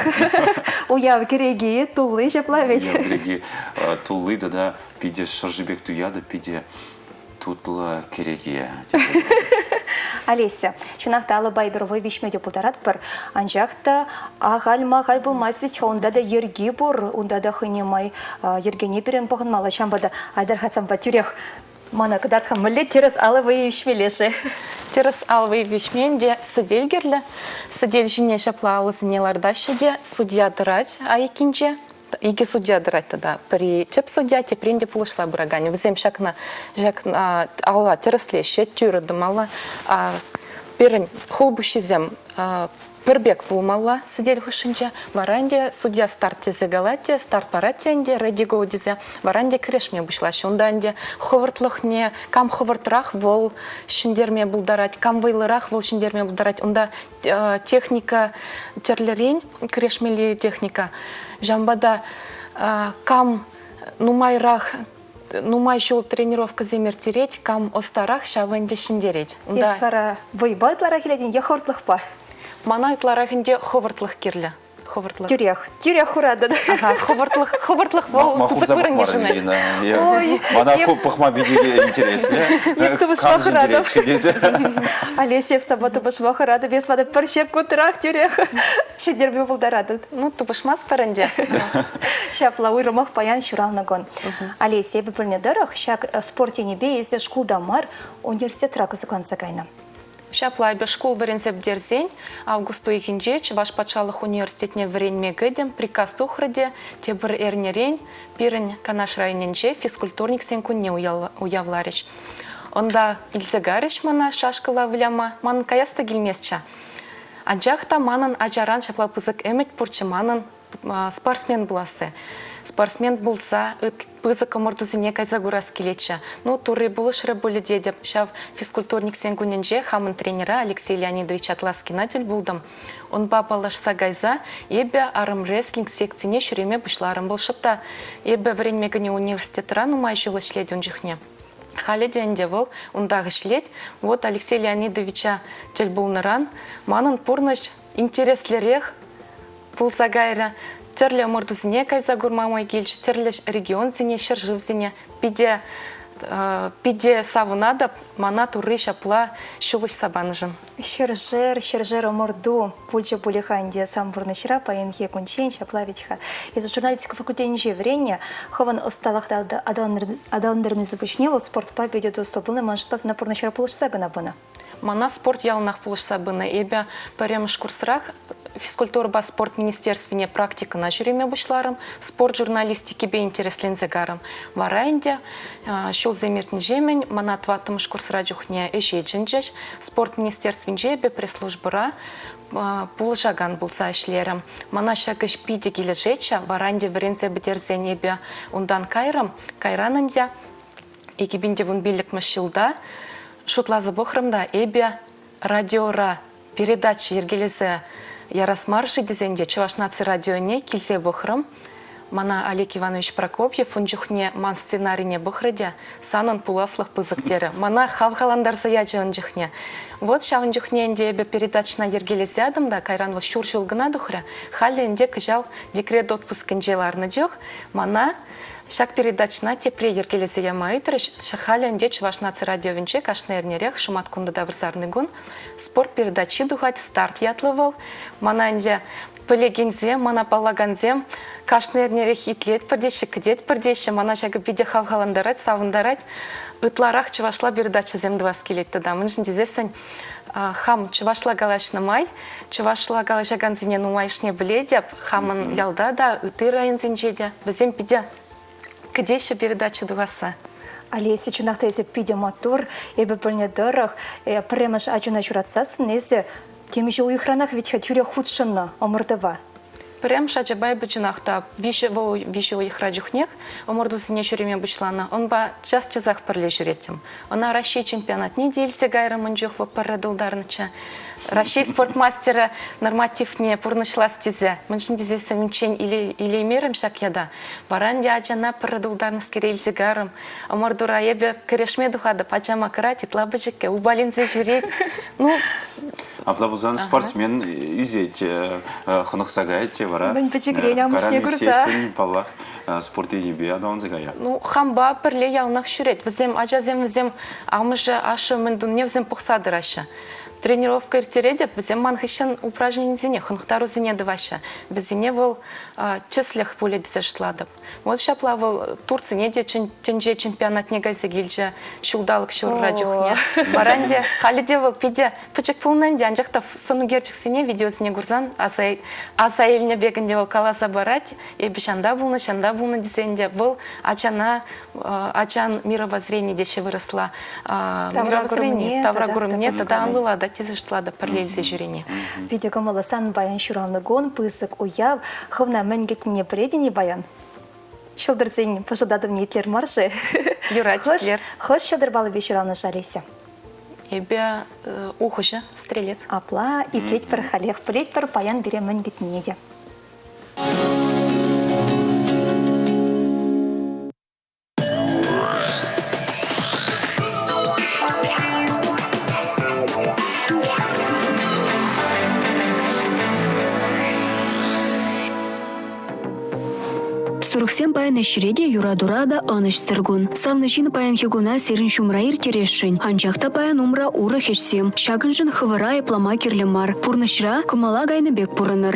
Уяв кӗреки тулли ҫапла вӗт. Уяв кӗреки тулли тата питӗ шӑрши пек туятӑп, питӗ тутлӑ кӗреке. Олеся, чӑнах та алӑпа эпир вӑй виҫме те пултаратпӑр, анчах та ахаль-махаль пулмасть вӗт-ха, унта та йӗрки пур, унта та хӑйне май йӗркене пирӗн пӑхӑнмалла. Ҫавӑнпа та айтӑр-ха санпа тӳрех мана кӑтарт-ха, мӗнле тӗрӗс алӑ вӑйӗ виҫмелле-ши? Тӗрӗс ал вӑйӗ виҫмен те сӗтел кирлӗ. Сӗтел ҫине ҫапла алӑсене лартаҫҫӗ те судья тӑрать айккинче. Икӗ судья тӑрать тата. Пӗри тӗп судья, теприн те пулӑшса пыраканӗ. Вӗсем ҫакна, ҫакна алла тӗрӗслеҫҫӗ, тӳрӗ тӑмалла. Пирӗн хулпуҫҫисем пӗр пек пулмалла сӗтел хушшинче. Вара ӗнтӗ судья старт тесе калать те, старт парать те ӗнтӗ, ready go тесе. Вара ӗнтӗ кӗрешме пуҫлаҫҫӗ. Унта ӗнтӗ хӑвӑртлӑхне, кам хӑвӑртрах вӑл ҫӗнтерме пултарать, кам вӑйлӑрах вӑл ҫӗнтерме пултарать. Унта техника тӗрлӗрен, кӗрешмелли техника. Ҫавӑнпа та кам нумайрах нумай ҫул тренировкӑсем ирттерет, кам ӑстарах, ҫавӑ ӗнтӗ ҫӗнтерет. Унта... Эс вара вӑйпа ытларах илетӗн е хӑвӑртлӑхпа? Мана ытларах ӗнтӗ хӑвӑртлӑх кирлӗ. Хӑвӑртлӑх. Тӳрех, тӳрех хуратӑн. Ага, хӑвӑртлӑх, хӑвӑртлӑх вӑл пысӑк вырӑн йышӑнать. Ой, Мана ку пӑхма питӗ интереслӗ. Эп тупӑшма хӑратӑп. Олеся сапа тупӑшма хӑратӑп. Эс мана пӗр ҫеккунтрах тӳрех ҫӗнтерме пултаратӑн. Ну, тупӑшмастпӑр ӗнтӗ. Ҫапла, уйрӑмах паян ҫуралнӑ кун. Олеся, эпӗ пӗлнӗ тӑрӑх, ҫак спорт енӗпе эсӗ шкулта мар, университетра кӑсӑкланса кайнӑ. Ҫапла эпӗ шкул вӗренсе пӗтерсен август уйӑхӗнче Чӑваш патшалӑх университетне вӗренме кӗтӗм, приказ тухрӗ те тепӗр эрнерен пирӗн Канаш районӗнче физкультурниксен кунне уявларӗҫ. Унта илсе карӗҫ мана шашкӑлла выляма, манӑн каяс та килместчӗ. Анчах та манӑн ачаран ҫапла пысӑк ӗмӗт пурччӗ манӑн спортсмен пуласси. Спортсмен пулса пысӑк ӑмӑртусене кайса курас килетчӗ. Ну, Турри пулӑшрӗ пулӗ тетӗп. Ҫав физкультурниксен кунӗнче хамӑн тренера Алексей Леонидович Атласкина тӗл пултӑм. Унпа паллашса кайса эпӗ армрестлинг секцине ҫӳреме пуҫларӑм. Вӑл шӑп та эпӗ вӗренме кӗнӗ университетра нумай ҫул ӗҫлет ун чухне. Халӗ те ӗнтӗ вӑл унтах ӗҫлет. Вот Алексей Леонидовича тӗл пулнӑран манӑн пурнӑҫ интереслӗрех пулса кайрӗ. Тӗрлӗ ӑмӑртусене кайса курма май килчӗ, тӗрлӗ регионсене, ҫӗршывсене. Питӗ, питӗ савӑнатӑп мана Турри ҫапла ҫул уҫса панӑшӑн. Ҫӗршер, ҫӗршер ӑмӑрту пулчӗ пулӗ-ха ӗнтӗ сан пурнӑҫра паянхи кунччен, ҫапла вӗт-ха. Эсӗ журналистика факультетӗнче вӗреннӗ, хӑвӑн ӑсталӑхта аталантарнисӗр пуҫне вӑл спортпа питӗ туслӑ пулнӑ, ман шутпа сана пурнӑҫра пулӑшса кӑна пынӑ. Мана спорт яланах пулӑшса пынӑ. Эпӗ пӗрремӗш курсрах физкультурӑпа спорт министерствине практикӑна ҫӳреме пуҫларӑм, спорт журналистикипе интересленсе карӑм. Вара ӗнтӗ ҫулсем иртнӗҫемӗн мана тӑваттӑмӗш курсра чухне ӗҫе чӗнчӗҫ. Спорт министерствинче эпӗ пресс-службӑра пулӑшакан пулса ӗҫлерӗм. Мана ҫак ӗҫ питӗ килӗшетчӗ. Вара ӗнтӗ вӗренсе пӗтерсен эпӗ унтан кайрӑм. Кайран ӗнтӗ 2015 ҫулта шутласа пӑхрӑм та эпӗ радиора передача йӗркелесе ярас мар-ши тесен те Чӑваш наци радионе килсе пӑхрӑм. Мана Олег Иванович Прокопьев ун чухне ман сценарине пӑхрӗ те санӑн пуласлӑх пысӑк терӗ. Мана хавхалантарса ячӗ ун чухне. Вот ҫавӑн чухне ӗнтӗ эпӗ передачӑна йӗркелесе ятӑм та кайран вӑл ҫур ҫул кӑна тухрӗ. Халӗ ӗнтӗ кӑҫал декрет отпускӗнче ларнӑ чух мана. Ҫак передачӑна тепре йӗркелесе яма ыйтрӗҫ. Халӗ ӗнтӗ Чӑваш наци радиовӗнче кашни эрнерех шӑматкун тата вырсарникун спорт передачи тухать, «Старт» ятлӑ вӑл. Мана ӗнтӗ пӗлекенсем, мана паллакансем кашни эрнерех итлетпӗр теҫҫӗ, кӗтетпӗр теҫҫӗ. Мана ҫакӑ питӗ хавхалантарать, савӑнтарать. Ытларах чӑвашла передачӑсем тӑвас килет тата. Мӗншӗн тесессӗн хам чӑвашла калаҫнӑ май чӑвашла калаҫакансене нумайӑшне пӗлетӗп. Хамӑн ялта та, ытти районсенче те. Вӗсем питӗ кӗтеҫҫӗ передача тухасса. Олеся, чӑнах та эсӗ питӗ маттур. Эпӗ пӗлнӗ тӑрӑх, пӗрремӗш ачуна ҫуратсассӑн эсӗ темиҫе уйӑхранах вӗт-ха тӳрех хутшӑннӑ ӑмӑртӑва. Пӗрремӗш ачапа эпӗ чӑнах та виҫӗ вӑл виҫӗ уйӑхра чухнех ӑмӑртусене ҫӳреме пуҫланӑ. Унпа час-часах пӗрле ҫӳреттӗм. Ӑна Раҫҫей чемпионатне те илсе кайрӑм ун чух вӑл пӗрре тултарнӑччӗ. Раҫҫей спорт мастерӗ нормативне пурнӑҫлас тесе. Мӗншӗн тесессӗн унччен илеймерӗм ҫак ята. Вара ӗнтӗ ачана пӗрре тултарнӑскере илсе кайрӑм. Ӑмӑртура эпӗ кӗрешме тухатӑп, ача макӑрать, ытла пӗчӗккӗ, упаленсе ҫӳрет. Ну, Апла пулсан спортсмен ӳсет, хӑнӑхса каять те вара. Мӗн пӗчӗкрен амӑшне курса. Паллах, спорт енӗпе аталанса каять. Ну, хампа пӗрле яланах ҫӳрет. Вӗсем, ачасем вӗсем амӑшӗ, ашшӗ мӗн тунине вӗсем пӑхса тӑраҫҫӗ. Тренировка ирттеретӗп, вӗсем ман хыҫҫӑн упражненисене, хӑнӑхтарусене тӑваҫҫӗ. Вӗсене вӑл тӗслӗх пулӗ тесе шутлатӑп. Вот ҫапла вӑл Турцине те тӗнче чемпионатне кайса килчӗ ҫулталӑк ҫурра чухне. Вара ӗнтӗ халӗ те вӑл питӗ пӗчӗк пулнӑ ӗнтӗ, анчах та сӑн ӳкерчӗксене, видеосене курсан аса, аса илнӗ пек ӗнтӗ вӑл каласа парать. Эпӗ ҫанта пулнӑ, ҫанта пулнӑ тесе ӗнтӗ вӑл ачана, ачан мировоззрени теҫҫӗ вырӑсла. Мировоззрени, тавракурӑмне тата анлӑлатать тесе шутлатӑп пӗрле илсе ҫӳрени. Питӗ кӑмӑллӑ сан паян ҫуралнӑ кун, пысӑк уяв. Хӑвна мӗн кӗтнине пӗлетӗн-и паян? Ҫӑлтӑрсен пӑшӑлтатӑвне итлер мар-ши? Юрать, итлер. Хӑш ҫӑлтӑр паллипе ҫуралнӑ-ши Олеся? Эпӗ ухӑҫӑ, стрелец. Апла итлетпӗр халех, пӗлетпӗр паян пире мӗн кӗтнине те. Сурӑхсем паян ӗҫре те, юратура та ӑнӑҫсӑр кун. Савнӑ ҫын паянхи куна сирӗн ҫумра ирттересшӗн. Анчах та паян умра урӑх ӗҫсем. Ҫакӑншӑн хӑвӑра айӑплама кирлӗ мар. Пурнӑҫра кӑмӑла кайнӑ пек пурӑнӑр.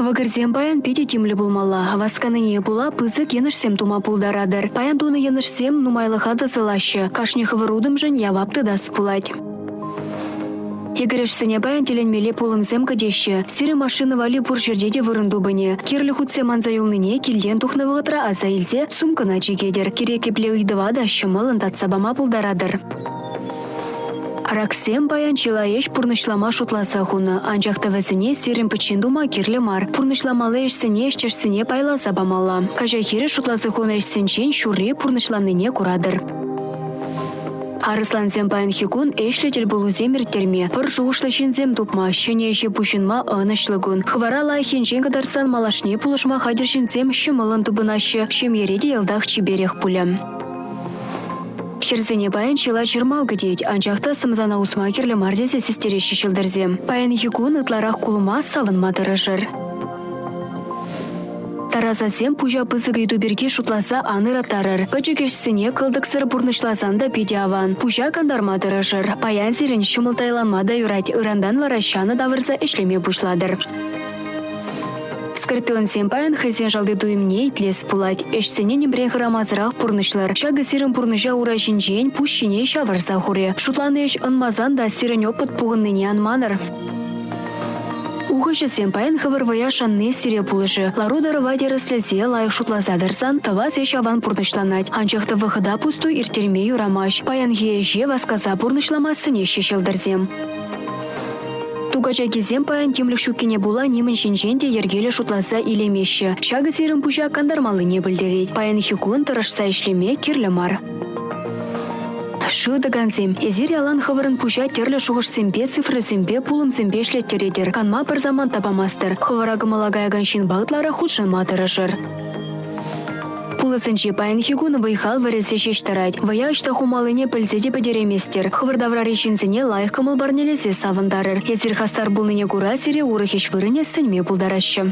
Вӑкӑрсем паян питӗ тимлӗ пулмалла. Васканине пула пысӑк йӑнӑшсем тума пултаратӑр. Паян тунӑ йӑнӑшсем нумайлӑха тӑсӑлаҫҫӗ. Кашни хӑвӑр утӑмшӑн явап тытас пулать. Йӗкӗрешсене паян тӗлӗнмелле пулӑмсем кӗтеҫҫӗ. Сирӗн машина валли пур ҫӗрте те вырӑн тупӑнӗ. Кирлӗ хутсем анса юлнине килтен тухнӑ вӑхӑтра аса илсе сумкӑна чикетӗр. Кирек епле ыйтӑва та ҫӑмӑллӑн татса пама пултаратӑр. Раксем паян чылай ӗҫ пурнӑҫлама шутласа хунӑ, анчах та вӗсене сирӗн пӗччен тума кирлӗ мар. Пурнӑҫламалли ӗҫсене ӗҫтешсене пайласа памалла. Каҫа хирӗҫ шутласа хунӑ ӗҫсенчен ҫурри пурнӑҫланнине куратӑр. Арӑслансем паянхи кун ӗҫлӗ тӗлпулусем ирттерме, пӗр шухӑшлӑ ҫынсем тупма, ҫӗнӗ ӗҫе пуҫӑнма ӑнӑҫлӑ кун. Хӑвӑра лайӑх енчен кӑтартсан малашне пулӑшма хатӗр ҫынсем ҫӑмӑллӑн тупӑнаҫҫӗ, ҫемьере те йӑлтах чиперех пулӗ. Хӗрсене паян чылай чӑрмав кӗтет, анчах та сӑмсана усма кирлӗ мар тесе систереҫҫӗ ҫӑлтӑрсем. Паянхи кун ытларах кулма, савӑнма тӑрӑшӑр. Тарасасем пуҫа пысӑк ыйту пирки шутласа ан ыраттарӑр. Пӗчӗк ӗҫсене кӑлтӑксӑр пурнӑҫласан та питӗ аван. Пуҫа кантарма тӑрӑшӑр. Паян сирӗн ҫӑмӑлттайланма та юрать, ырантан вара ҫанӑ тавӑрса ӗҫлеме пуҫлатӑр. Скорпионсем паян хӑйсен шалти туйӑмне итлес пулать. Ӗҫсене нимрен хӑрамасӑрах пурнӑҫлӑр. Ҫакӑ сирӗн пурнӑҫа ура ҫинчен пуҫ ҫине ҫавӑрса хурӗ. Шутланӑ ӗҫ ӑнмасан та сирӗн опыт пухӑннине ан манӑр. Ухӑҫӑсем паян хӑвӑр вӑя шанни сире пулӑшӗ. Лару-тӑрӑва тӗрӗслесе, лайӑх шутласа тӑрсан тӑвас ӗҫ аван пурнӑҫланать. Анчах та вӑхӑта пустуй ирттерме юрамасть. Паянхи ӗҫе васкаса пурнӑҫлама сӗнеҫҫӗ ҫӑлтӑрсем. Тукачакисем паян тимлӗх ҫуккине пула нимӗн ҫинчен те йӗркеллӗ шутласа илеймеҫҫӗ. Ҫакӑ сирӗн пуҫа кантармаллине пӗлтерет. Паянхи кун тӑрӑшса ӗҫлеме кирлӗ мар. Шыв тӑкансем, эсир ялан хӑвӑрӑн пуҫа тӗрлӗ шухӑшсемпе, цифрӑсемпе, пулӑмсемпе ӗҫлеттеретӗр. Канма пӗр самант та памастӑр. Хӑвӑра кӑмӑла каякан ҫынпа ытларах хутшӑнма тӑрӑшӑр. Пулӑсенче паянхи кун вӑй-хал вӗресе ҫеҫ тӑрать. Вӑя ӑҫта хумаллине пӗлсе те пӗтерейместӗр. Хӑвӑр таврари ҫынсене лайӑх кӑмӑл парнелесе савӑнтарӑр. Эсир хастар пулнине кура сире урӑх ӗҫ вырӑнӗ сӗнме пултараҫҫӗ.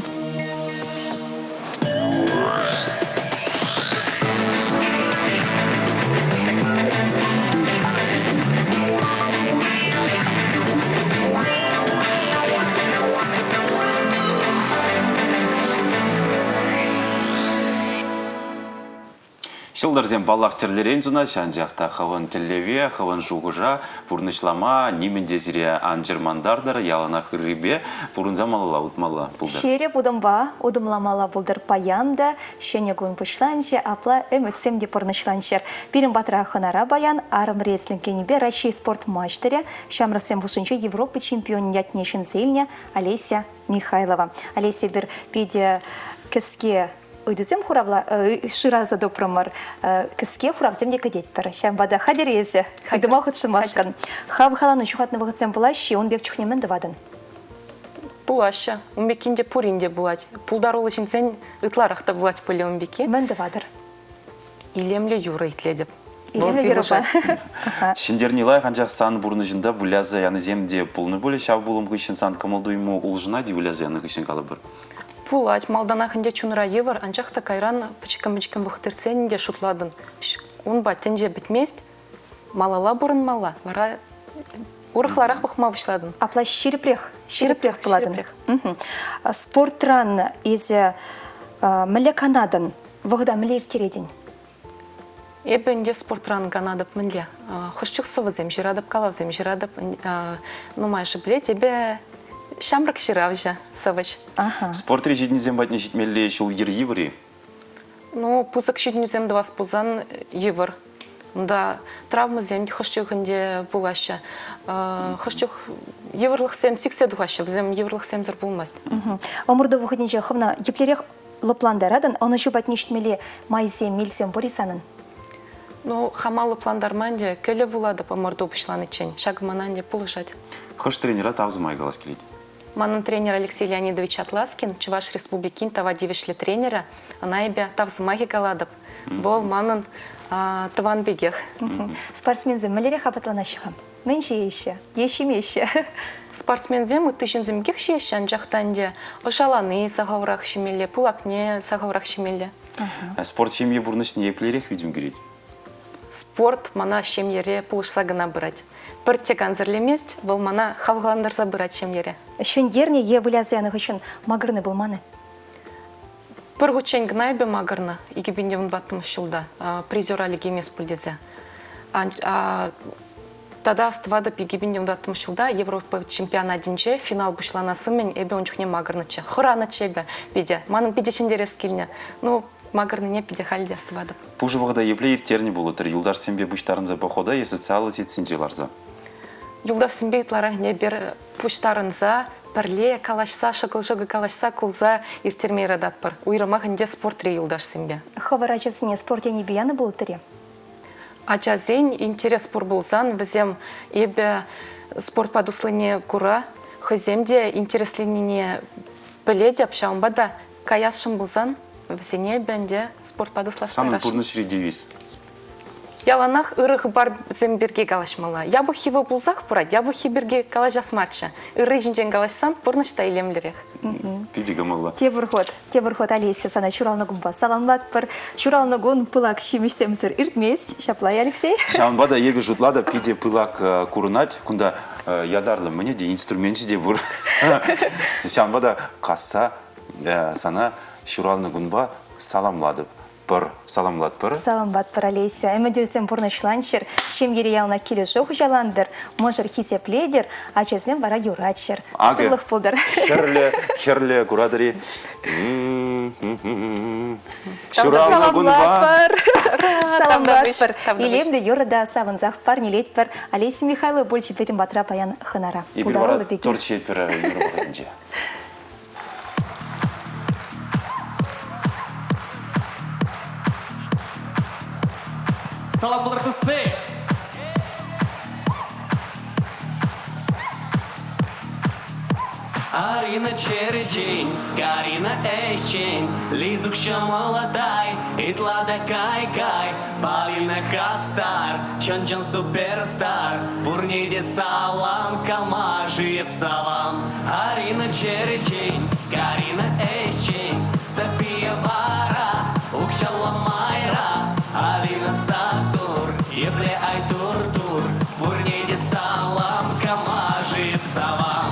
Ҫӑлтӑрсем, паллах, тӗрлӗрен сунаҫҫӗ, анчах та хӑвӑн тӗллеве, хӑвӑн шухӑша пурнӑҫлама нимӗн те сире ан чӑрмантартӑр, яланах ыррипе пурӑнса малалла утмалла пултӑр. Ҫирӗп утӑмпа утӑмламалла пултӑр паян та. Ҫӗнӗ кун пуҫланчӗ, апла ӗмӗтсем те пурнӑҫланччӑр. Пирӗн патра хӑнара паян арӑм рестлинг енӗпе Раҫҫей спорт маҫтӑрӗ, ҫамрӑксем хушшинче Европа чемпионӗн ятне ҫӗнсе илнӗ Олеся Михайлова. Олеся, эпир питӗ кӗске ыйтусем хуравла шыраса тупрӑмӑр. Кӗске хуравсем те кӗтетпӗр. Ҫавӑнпа та хатӗр эсӗ. Ыйтӑма хутшӑнмашкӑн. Хавхалану ҫухатнӑ вӑхӑтсем пулаҫҫӗ, ун пек чухне мӗн тӑватӑн? Пулаҫҫӗ. Ун пеккин те пурин те пулать. Пултаруллӑ ҫынсен ытларах та пулать пулӗ ун пекки. Мӗн тӑватӑр? Илемлӗ юрӑ итлетӗп. Илемлӗ юрӑпа. Ҫӗнтерни лайӑх, анчах сан пурнӑҫунта выляса янисем те пулнӑ пулӗ. Ҫав пулӑм хыҫҫӑн сан кӑмӑл-туйӑму улшӑнать-и выляса янӑ хыҫҫӑн калӑпӑр? Пулать. Малтанах ӗнтӗ чунра йывӑр, анчах та кайран пӗчӗккӗн-пӗчӗккӗн вӑхӑт иртсен ӗнтӗ шутлатӑн. Унпа тӗнче пӗтмест, малалла пурӑнмалла, вара урӑхларах пӑхма пуҫлатӑн. Апла ҫирӗпрех, ҫирӗпрех пулатӑн. Спортран эсӗ мӗнле канатӑн? Вӑхӑта мӗнле ирттеретӗн? Эпӗ ӗнтӗ спортран канатӑп мӗнле. Хӑш чух сӑвӑсем ҫыратӑп, калавсем ҫыратӑп. Нумайӑшӗ пӗлет, эпӗ ҫамрӑк ҫыравҫӑ, сӑвӑҫ. Спортри ҫитӗнӳсем патне ҫитмелли ҫул-йӗр йывӑр-и? Ну, пысӑк ҫитӗнӳсем тӑвас пулсан йывӑр. Унта травмӑсем хӑш чух ӗнтӗ пулаҫҫӗ. Хӑш чух йывӑрлӑхсем сиксе тухаҫҫӗ, вӗсем йывӑрлӑхсемсӗр пулмасть. Ӑмӑрту вӑхӑтӗнче хӑвна еплерех лӑплантаратӑн, ӑнӑҫу патне ҫитмелли майсем, мелсем пур-и санӑн? Ну, хама лӑплантарма ӗнтӗ кӗлӗ вулатӑп ӑмӑрту пуҫланиччен. Ҫакӑ мана ӗнтӗ пулӑшать. Хӑш тренера тав сӑмахӗ калас килет? Манӑн тренер Алексей Леонидович Атласкин, Чӑваш Республикин тава тивӗҫлӗ тренерӗ. Ӑна эпӗ тав сӑмахӗ калатӑп. Вӑл манӑн тӑван пекех. Спортсменсем мӗнлерех апатланаҫҫӗ-ха? Мӗн ҫиеҫҫӗ е ҫимеҫҫӗ? Спортсменсем ытти ҫынсем пекех ҫиеҫҫӗ, анчах та ӗнтӗ ӑшалани сахалрах ҫимелле, пылакне сахалрах ҫимелле. Спорт ҫемье пурнӑҫне еплерех витӗм кӳрет? Спорт мана ҫемьере пулӑшса кӑна пырать. Пӗртте кансӗрлемест, вӑл мана хавхалантарса пырать ҫемьере. Ҫӗнтернӗ е выляса янӑ хыҫҫӑн макӑрни пулман-и? Пӗр хутчен кӑна эпӗ макӑрнӑ 2014 ҫулта призера лекеймест пуль тесе. Тата астӑватӑп 2014 ҫулта Европа чемпионатӗнче финал пуҫланас умӗн эпӗ ун чухне макӑрнӑччӗ. Хӑранӑччӗ эпӗ питӗ. Манӑн питӗ ҫӗнтерес килнӗ. Ну, макӑрнине питӗ халь те астӑватӑп. Пушӑ вӑхӑта епле ирттернӗ пулӑттӑр юлташсемпе пуҫтарӑнса похода е социаллӑ сетьсенче ларса? Юлташсемпе ытларах эпир пуҫтарӑнса, пӗрле калаҫса, шӑкӑл-шӑкӑл калаҫса, кулса ирттерме юрататпӑр. Уйрӑмах ӗнтӗ спортри юлташсемпе. Хӑвӑр ачасене спорт енӗпе янӑ пулӑттӑр-и? Ачасен интерес пур пулсан вӗсем эпӗ спортпа туслине кура хӑйсем те интересленнине пӗлетӗп, ҫавӑнпа та каясшӑн пулсан вӗсене эпӗ ӗнтӗ спортпа туслаштарасшӑн. Санӑн пурнӑҫри девиз? Яланах ырӑ хыпарсем пирки калаҫмалла. Япӑххи вӑл пулсах пырать, япӑххи пирки калаҫас марччӗ. Ырри ҫинчен калаҫсан пурнӑҫ та илемлӗрех. Питӗ кӑмӑллӑ. Тепӗр хут, тепӗр хут Олеся сана ҫуралнӑ кунпа саламлатпӑр. Ҫуралнӑ кун пылак ҫимӗҫсемсӗр иртмест. Ҫапла-и, Алексей? Ҫавӑнпа та эпӗ шутлатӑп, питӗ пылак курӑнать. Кунта ятарлӑ мӗне те инструменчӗ те пур. Ҫавӑнпа та касса сана ҫуралнӑ кунпа саламлатӑп. Пӑр, саламлатпӑр. Саламлатпӑр, Олеся. Ӗмӗтӳсем пурнӑҫланччӑр, ҫемьере яланах килӗшӳ хуҫалантӑр, мӑшӑр хисеплетӗр, ачасем вара юратчӑр. Акӑ, Сывлӑх пултӑр. Хӗрлӗ, хӗрлӗ, куратӑр-и? Ҫуралнӑ кунпа. Саламлатпӑр. Илемлӗ юрӑ та савӑнсах парнелетпӗр. Олеся Михайлова пулчӗ пирӗн патра паян хӑнара. Эпир вара торт ҫиетпӗр юрӑ вӑхӑтӗнче. Салам пултӑр тусси! Арина черчен, Карина ӗҫчен, Лизук ҫӑмӑллатай, ытла та кай-кай, Полина хастар, чӑн-чӑн суперстар, Пурне те салам, кама жиет салам. Арина черчен, Карина ӗҫчен, София вара, укҫалла майра, Алина сатур, епле ай тур-тур, Пурне те салам, кама жиет салам.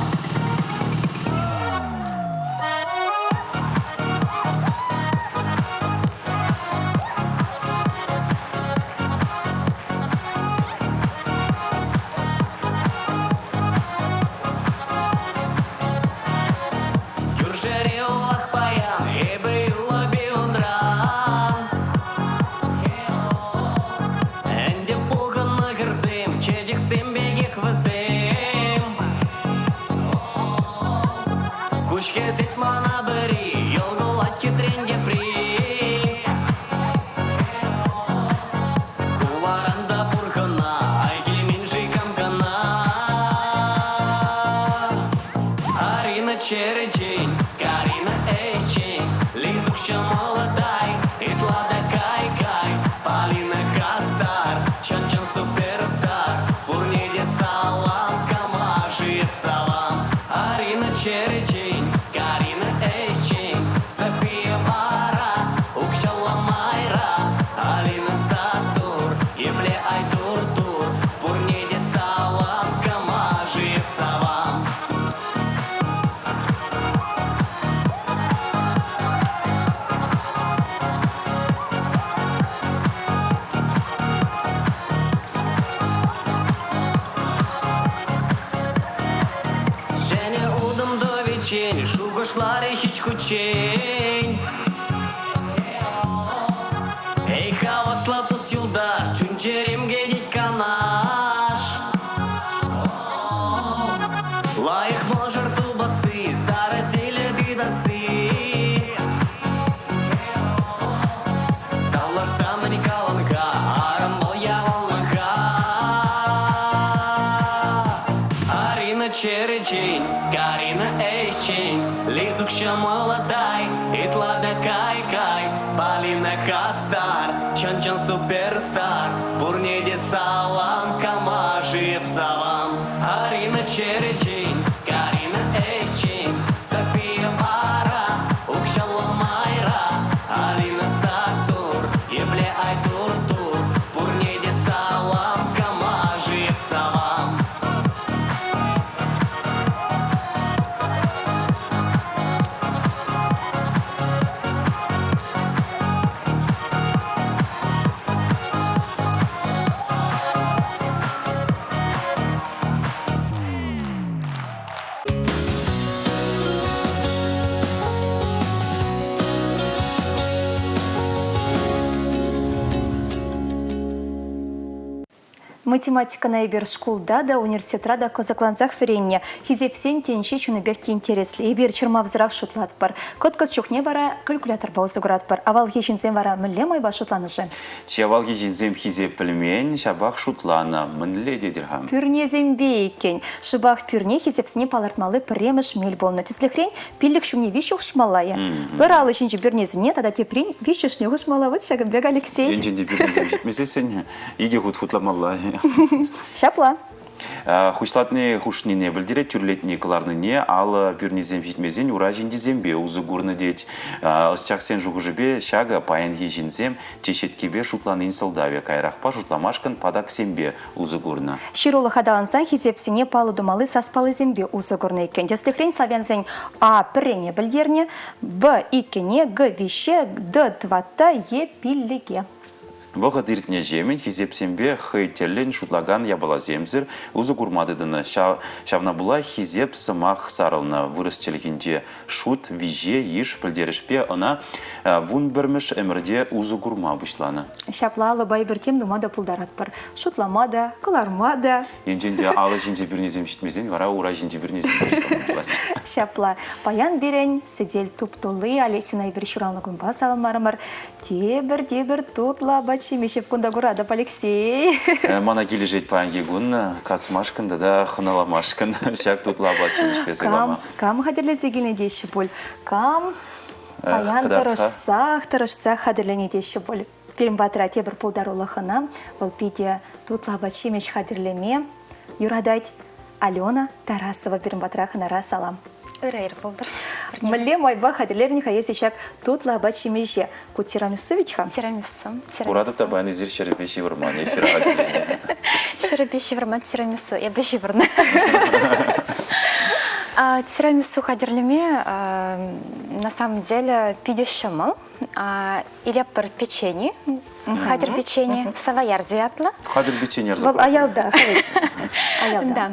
Куҫ хӗсет мана пӗри, йӑл кулать хитрен тепри. Хуларан та пур хӑна, ай килмен-ши кам кӑна? Арина черечен, Карина ӗҫчен, Лизук ҫӑмӑлттай, ытла та кай-кай, Полина хастар, чӑн-чӑн суперстар, пурне те салам, кама-ши салам? Арина черечен, Карина ӗҫчен, София вара, укҫалла майра, Алина сатур, епле ай тур-тур, пурне те салам, кама-ши салам? Ҫӗнӗ утӑм тӑвиччен шухӑшларӗ ҫич хутчен. Эй, хаваслӑ тус-юлташ, чун-чӗрем кӗтет канаш. Лайӑх мӑшӑр тупасси, сарӑ тилӗ тытасси. Тавлашса мӗн калӑн-ха, арӑм вӑл яланлӑха. Арина черечен, Карина ӗҫчен, Лизук ҫӑмӑлттай, ытла та кай-кай, Полина хастар, чӑн-чӑн суперстар, пурне те салам, кама-ши салам? Арина черечен, Карина ӗҫчен, София вара, укҫаллӑ майра, Алина сатур, епле ай тур-тур, пурне те салам, кама-ши салам? Математикӑна эпир шкулта та, университетра та кӑсӑклансах вӗреннӗ. Хисепсен тӗнчи чӑннипех те интереслӗ. Эпир чӑрмавсӑрах шутлатпӑр. Кӑткӑс чухне вара калькуляторпа усӑ куратпӑр. Авалхи ҫынсем вара мӗнле майпа шутланӑ-ши? Чи авалхи ҫынсем хисеп пӗлмен, ҫапах шутланӑ. Мӗнле тетӗр-ха? Пӳрнесемпе иккен. Шӑпах пӳрне хисепсене палӑртмалли пӗрремӗш мел пулнӑ. Тӗслӗхрен, пиллӗк ҫумне виҫ хушмалла-и? Пӗр алӑ ҫинчи пӳрнесене тата теприн виҫҫӗшне хушмалла. Вот ҫакӑн пек, Алексей. Енчен те пӳрнесем ҫитмесессӗн икӗ хут хутламалла. Ҫапла. Хуҫлатни хушнине пӗлтерет, тӳрлетни кӑларнине алӑ пӳрнисем ҫитмесен ура ҫинчисемпе усӑ курнӑ тет. Ӑсчахсен шухӑшӗпе ҫакӑ паянхи ҫынсем теҫеткепе шутланин сӑлтавӗ. Каярахпа шутламашкӑн патаксемпе усӑ курнӑ. Ҫырулӑх аталансан хисепсене паллӑ тумалли саспаллисемпе усӑ курнӑ иккен. Тӗслӗхрен, славянсен А пӗррене пӗлтернӗ, Б иккӗне, Г виҫҫе, Д тӑватта, Е пиллӗке. Вӑхӑт иртнӗҫемӗн хисепсемпе хӑй тӗллӗн шутлакан япаласемсӗр усӑ курма тытӑннӑ. Ҫавна пула хисеп сӑмах сарӑлнӑ. Вырӑс чӗлхинче шут, виҫе, йыш пӗлтерӗшпе ӑна вунпӗрмӗш ӗмӗрте усӑ курма пуҫланӑ. Ҫапла алӑпа эпир тем тума та пултаратпӑр. Шутлама та, кӑларма та. Енчен те алӑ ҫинче пӳрнесем ҫитмесен вара ура ҫинчи пӳрнесем пулать. Ҫапла. Паян пирӗн сӗтел туп-тулли Олесина эпир ҫуралнӑ кунпа саламларӑмӑр. Тепӗр, тепӗр тутлӑ апат-ҫимӗҫ эп кунта куратӑп, Алексей. Мана килӗшет паянхи кун касмашкӑн тата хӑналамашкӑн ҫак тутлӑ апат-ҫимӗҫпе сӑйлама. Кам, кам хатӗрлесе килнӗ теҫҫӗ пуль? Кам паян тӑрӑшсах, тӑрӑшсах хатӗрленӗ теҫҫӗ пуль? Пирӗн патра тепӗр пултарулӑх хӑна, вӑл питӗ тутлӑ апат-ҫимӗҫ хатӗрлеме юратать. Алена Тарасова пирӗн патра хӑнара салам. Ырӑ ир пултӑр. Мӗнле майпа хатӗрлерӗн-ха эсӗ ҫак тутлӑ апат-ҫимӗҫе? Ку тирамису вӗт-ха? Тирамису. Куратӑп та паян эсир ҫӗрӗпе ҫывӑрман эфира хатӗрленӗ. Ҫӗрӗпе ҫывӑрман тирамису. Эпӗ ҫывӑрнӑ. Тирамису хатӗрлеме на самом деле питӗ ҫӑмӑл. Илеппӗр печени, хатӗр печени, савоярди ятлӑ. Хатӗр печени ярса Вӑл аялта, аялта.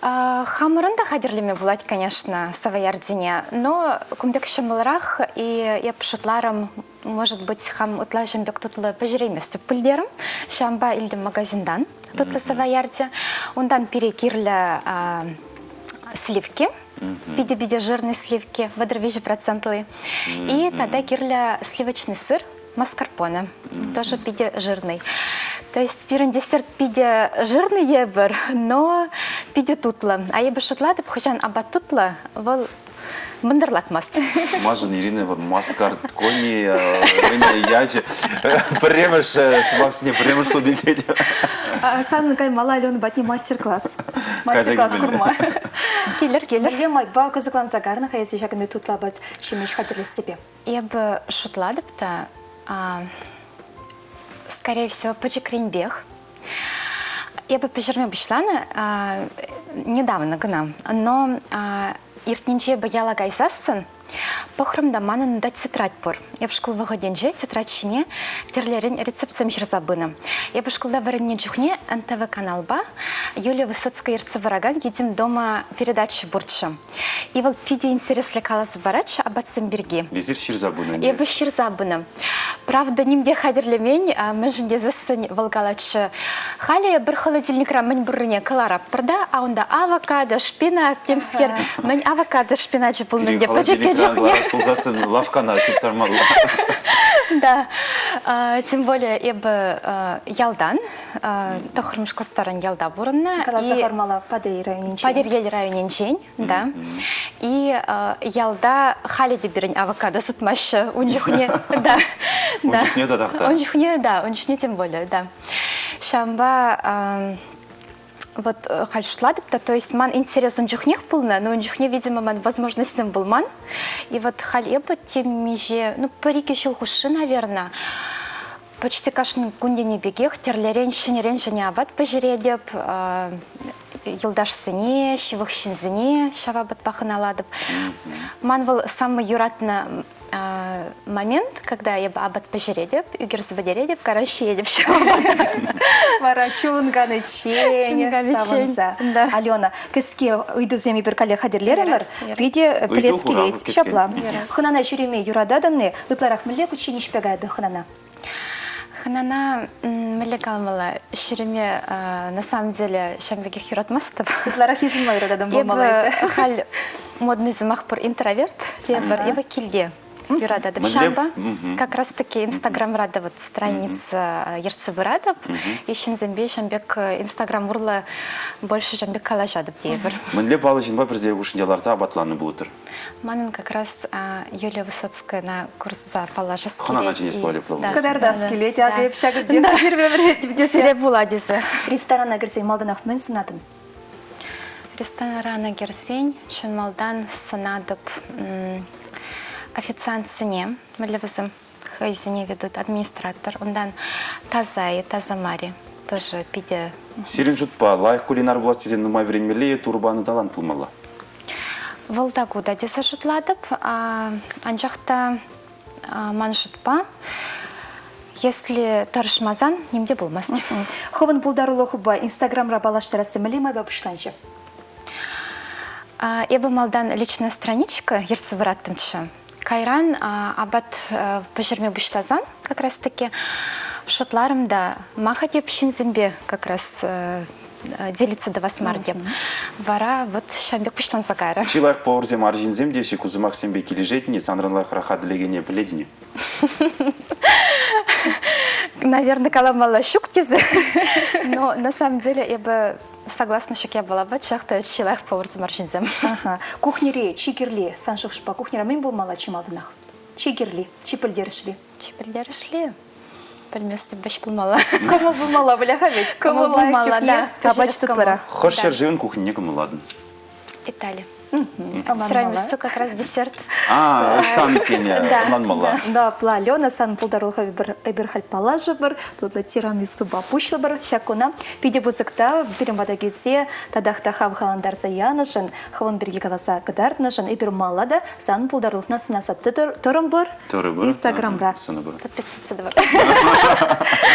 Да. Хамӑрӑн та хатӗрлеме пулать, конечно, савоярдине, но кун пек ҫӑмӑлрах, и эп шутларӑм, может быть, хам ытла ҫын пек тутлӑ пӗҫерейместӗп пӗлтерӗм. Ҫавӑнпа илтӗм магазинтан тутлӑ савоярди. Унтан пире кирлӗ. сливки, питӗ-питӗ жирный сливки, 33 процентли. И тата кирлӗ сливочный сыр, маскарпоне, тоже питӗ жирный. То есть пирӗн десерт питӗ жирный епӗр, но питӗ тутлӑ. А эпӗ шутлатӑп, хӑҫан апат тутлӑ, вӑл мӑнтӑрлатмасть. Машӑн Ирина маскарпоне ячӗ пӗрремӗш сӑмахсене пӗрремӗш хут илтет. Санӑн каймалла Алена патне мастер-класс. Мастер-класс курма. Килӗр, килӗр. Мӗнле майпа кӑсӑкланса карнӑ-ха эсӗ ҫакӑн пек тутлӑ апат ҫимӗҫ хатӗрлессипе? Эпӗ шутлатӑп та, скорее всего, пӗчӗкренпех. Эпӗ пӗҫерме пуҫланӑ недавно кӑна, но иртнинче эпӗ яла кайсассӑн пӑхрӑм та манӑн унта тетрадь пур. Эп шкул вӑхӑтӗнче тетрадь ҫине тӗрлӗрен рецептсем ҫырса пынӑ. Эпӗ шкулта вӗреннӗ чухне НТВ каналпа Юлия Высоцкая ертсе пыракан «Едим дома» передача пурччӗ. И вӑл питӗ интереслӗ каласа паратчӗ апатсем пирки. Эсир ҫырса пынӑ Эпӗ ҫырса пынӑ. Правда, ним те хатӗрлемен, мӗншӗн тесессӗн вӑл калатчӗ. Халӗ эпир холодильникра мӗн пуррине кӑлараппӑр та, а унта авокадо, шпинат темскер. Мӗн авокадо шпиначӗ пулнӑ ӗнтӗ пӗчӗккӗ чухне. кӑларас пулсассӑн лавккана чуптармалла. Да. Тем более эпӗ ялтан, тӑххӑрмӗш класстаран ялта пурӑннӑ. Каласа хӑвармалла Патӑрьел районӗнчен. Патӑрьел районӗнчен, да. И ялта халӗ те пирӗн авокадо сутмаҫҫӗ. Ун чухне, да. Ун чухне татах та. Ун чухне, да, ун чухне тем более, да. Ҫавӑнпа вот халь шутлатӑп та, то есть ман интерес ун чухнех пулнӑ, но ун чухне, видимо, ман возможностьсем пулман. И вот халь эпӗ темиҫе, ну, пӗр-икӗ ҫул хушши, наверное, Почти кашни кун тенӗ пекех тӗрлӗрен ҫӗнӗрен ҫӗнӗ апат пӗҫеретӗп, юлташсене, ҫывӑх ҫынсене ҫав апатпа хӑналатӑп. Ман вӑл самый юратнӑ момент, когда эпӗ апат пӗҫеретӗп, ӳкерсе пӗтеретӗп, короче, ҫиетӗп ҫав апата. Вара чун каниччен савӑнса. Алена, кӗске ыйтусем эпир каллех хатӗрлерӗмӗр. Питӗ пӗлес килет. Ҫапла. Хӑнана ҫӳреме юрататӑн-и? Ытларах мӗнле кучченеҫпе каятӑн хӑнана? Хӑнана мӗнле каламалла, ҫӳреме на самом деле ҫавӑн пекех юратмастӑп. Ытларах йышӑнма юрататӑн пулмалла эсӗ. Халь модный сӑмах пур интроверт тепӗр, эпӗ килте юрататӑп. Ҫавӑнпа как раз таки Инстаграмра та вот страница ертсе пыратӑп. И ҫынсемпе ҫавӑн пек Инстаграм урлӑ больше ҫавӑн пек калаҫатӑп тейӗпӗр. Мӗнле паллӑ ҫынпа пӗр хушшинче ларса апатланнӑ пулӑттӑр? Манӑн как раз Юлия Высоцкаяна курса паллашас килет. Хӑнана чӗнес пулать апла пулсан. Кӑтартас килет, акӑ эп ҫакӑн пек пӗҫерме вӗрентӗм тесе. Сире пула тесе. Ресторана кӗрсен малтанах мӗн сӑнатӑн? Ресторана кӗрсен чӑн малтан сӑнатӑп официантсене, мӗнле вӗсем хӑйсене ведут администратор. Унтан таса-и, таса мар-и, тоже питӗ... Сирӗн шутпа, лайӑх кулинар пулас тесен нумай вӗренмелле е Турӑ панӑ талант пулмалла? Вӑл та ку та тесе шутлатӑп. Анчах та ман шутпа, если тӑрӑшмасан ним те пулмасть. Хӑвӑн пултарулӑхупа Инстаграмра паллаштарасси мӗнле майпа пуҫланчӗ? Эпӗ малтан личная страничка ертсе пыраттӑмччӗ. Кайран апат пӗҫерме пуҫласан как раз таки шутларӑм та, ма-ха теп ҫынсемпе как раз делиться тӑвас мар теп. Вара вот ҫавӑн пек пуҫланса кайрӗ. Чи лайӑх поварсем арҫынсем теҫҫӗ, ку сӑмахсемпе килӗшетӗн-и, санран лайӑхрах хатӗрлекене пӗлетӗн-и? Наверное, каламалла ҫук тесе. Но на самом деле эпӗ Согласна ҫак япалапа чах та чи лайӑх поварсем арҫынсем. Аха. Кухньӑри чи кирли, сан шухӑшпа, кухньӑра мӗн пулмалла чи малтанах? Чи кирли, чи пӗлтерӗшли? Чи пӗлтерӗшли? Пӗлместӗп, вӗҫ пулмалла. Кӑмӑл пулмалла пуль-ха вӗт. Кӑмӑл пулмалла, да. Апат тутлӑрах. Хӑш ҫӗршывӑн кухнине кӑмӑллатӑн? Итали. Тирамису как раз десерт. А, ӑҫтан иккен, ӑнланмалла. Да, апла, Алена, сан пултарулӑха эпир халь паллашӑпӑр, тутлӑ тирамисупа пуҫлӑпӑр ҫак куна. Питӗ пысӑк та пирӗн пата килсе татах та хавхалантарса янӑшӑн, хӑвӑн пирки каласа кӑтартнӑшӑн эпир малла та сан пултарулӑхна сӑнаса тӑрӑмпӑр. Тӑрӑпӑр. Инстаграмра. Сӑнӑпӑр. Подписываться тӑвӑр.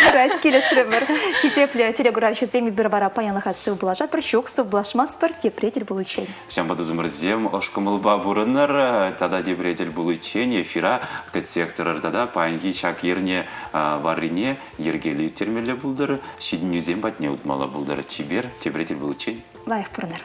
Юрать, килӗшрӗмӗр. Хисеплӗ телекуравҫӑсем эпир вара паянлӑха сыв пулашатпӑр. Ҫук, сыв пулашмастпӑр, тепре тӗл пуличчен. Ҫавӑнпа тусӑмӑрсем ӑш кӑмӑлпа пурӑнӑр. Тата тепре тӗл пуличчен эфира кӗтсех тӑрӑр тата паянхи ҫак эрне варрине йӗркеллӗ ирттермелле пултӑр, ҫитӗнӳсем патне утмалла пултӑр. Чипер, тепре тӗл пуличчен. Лайӑх пурӑнӑр.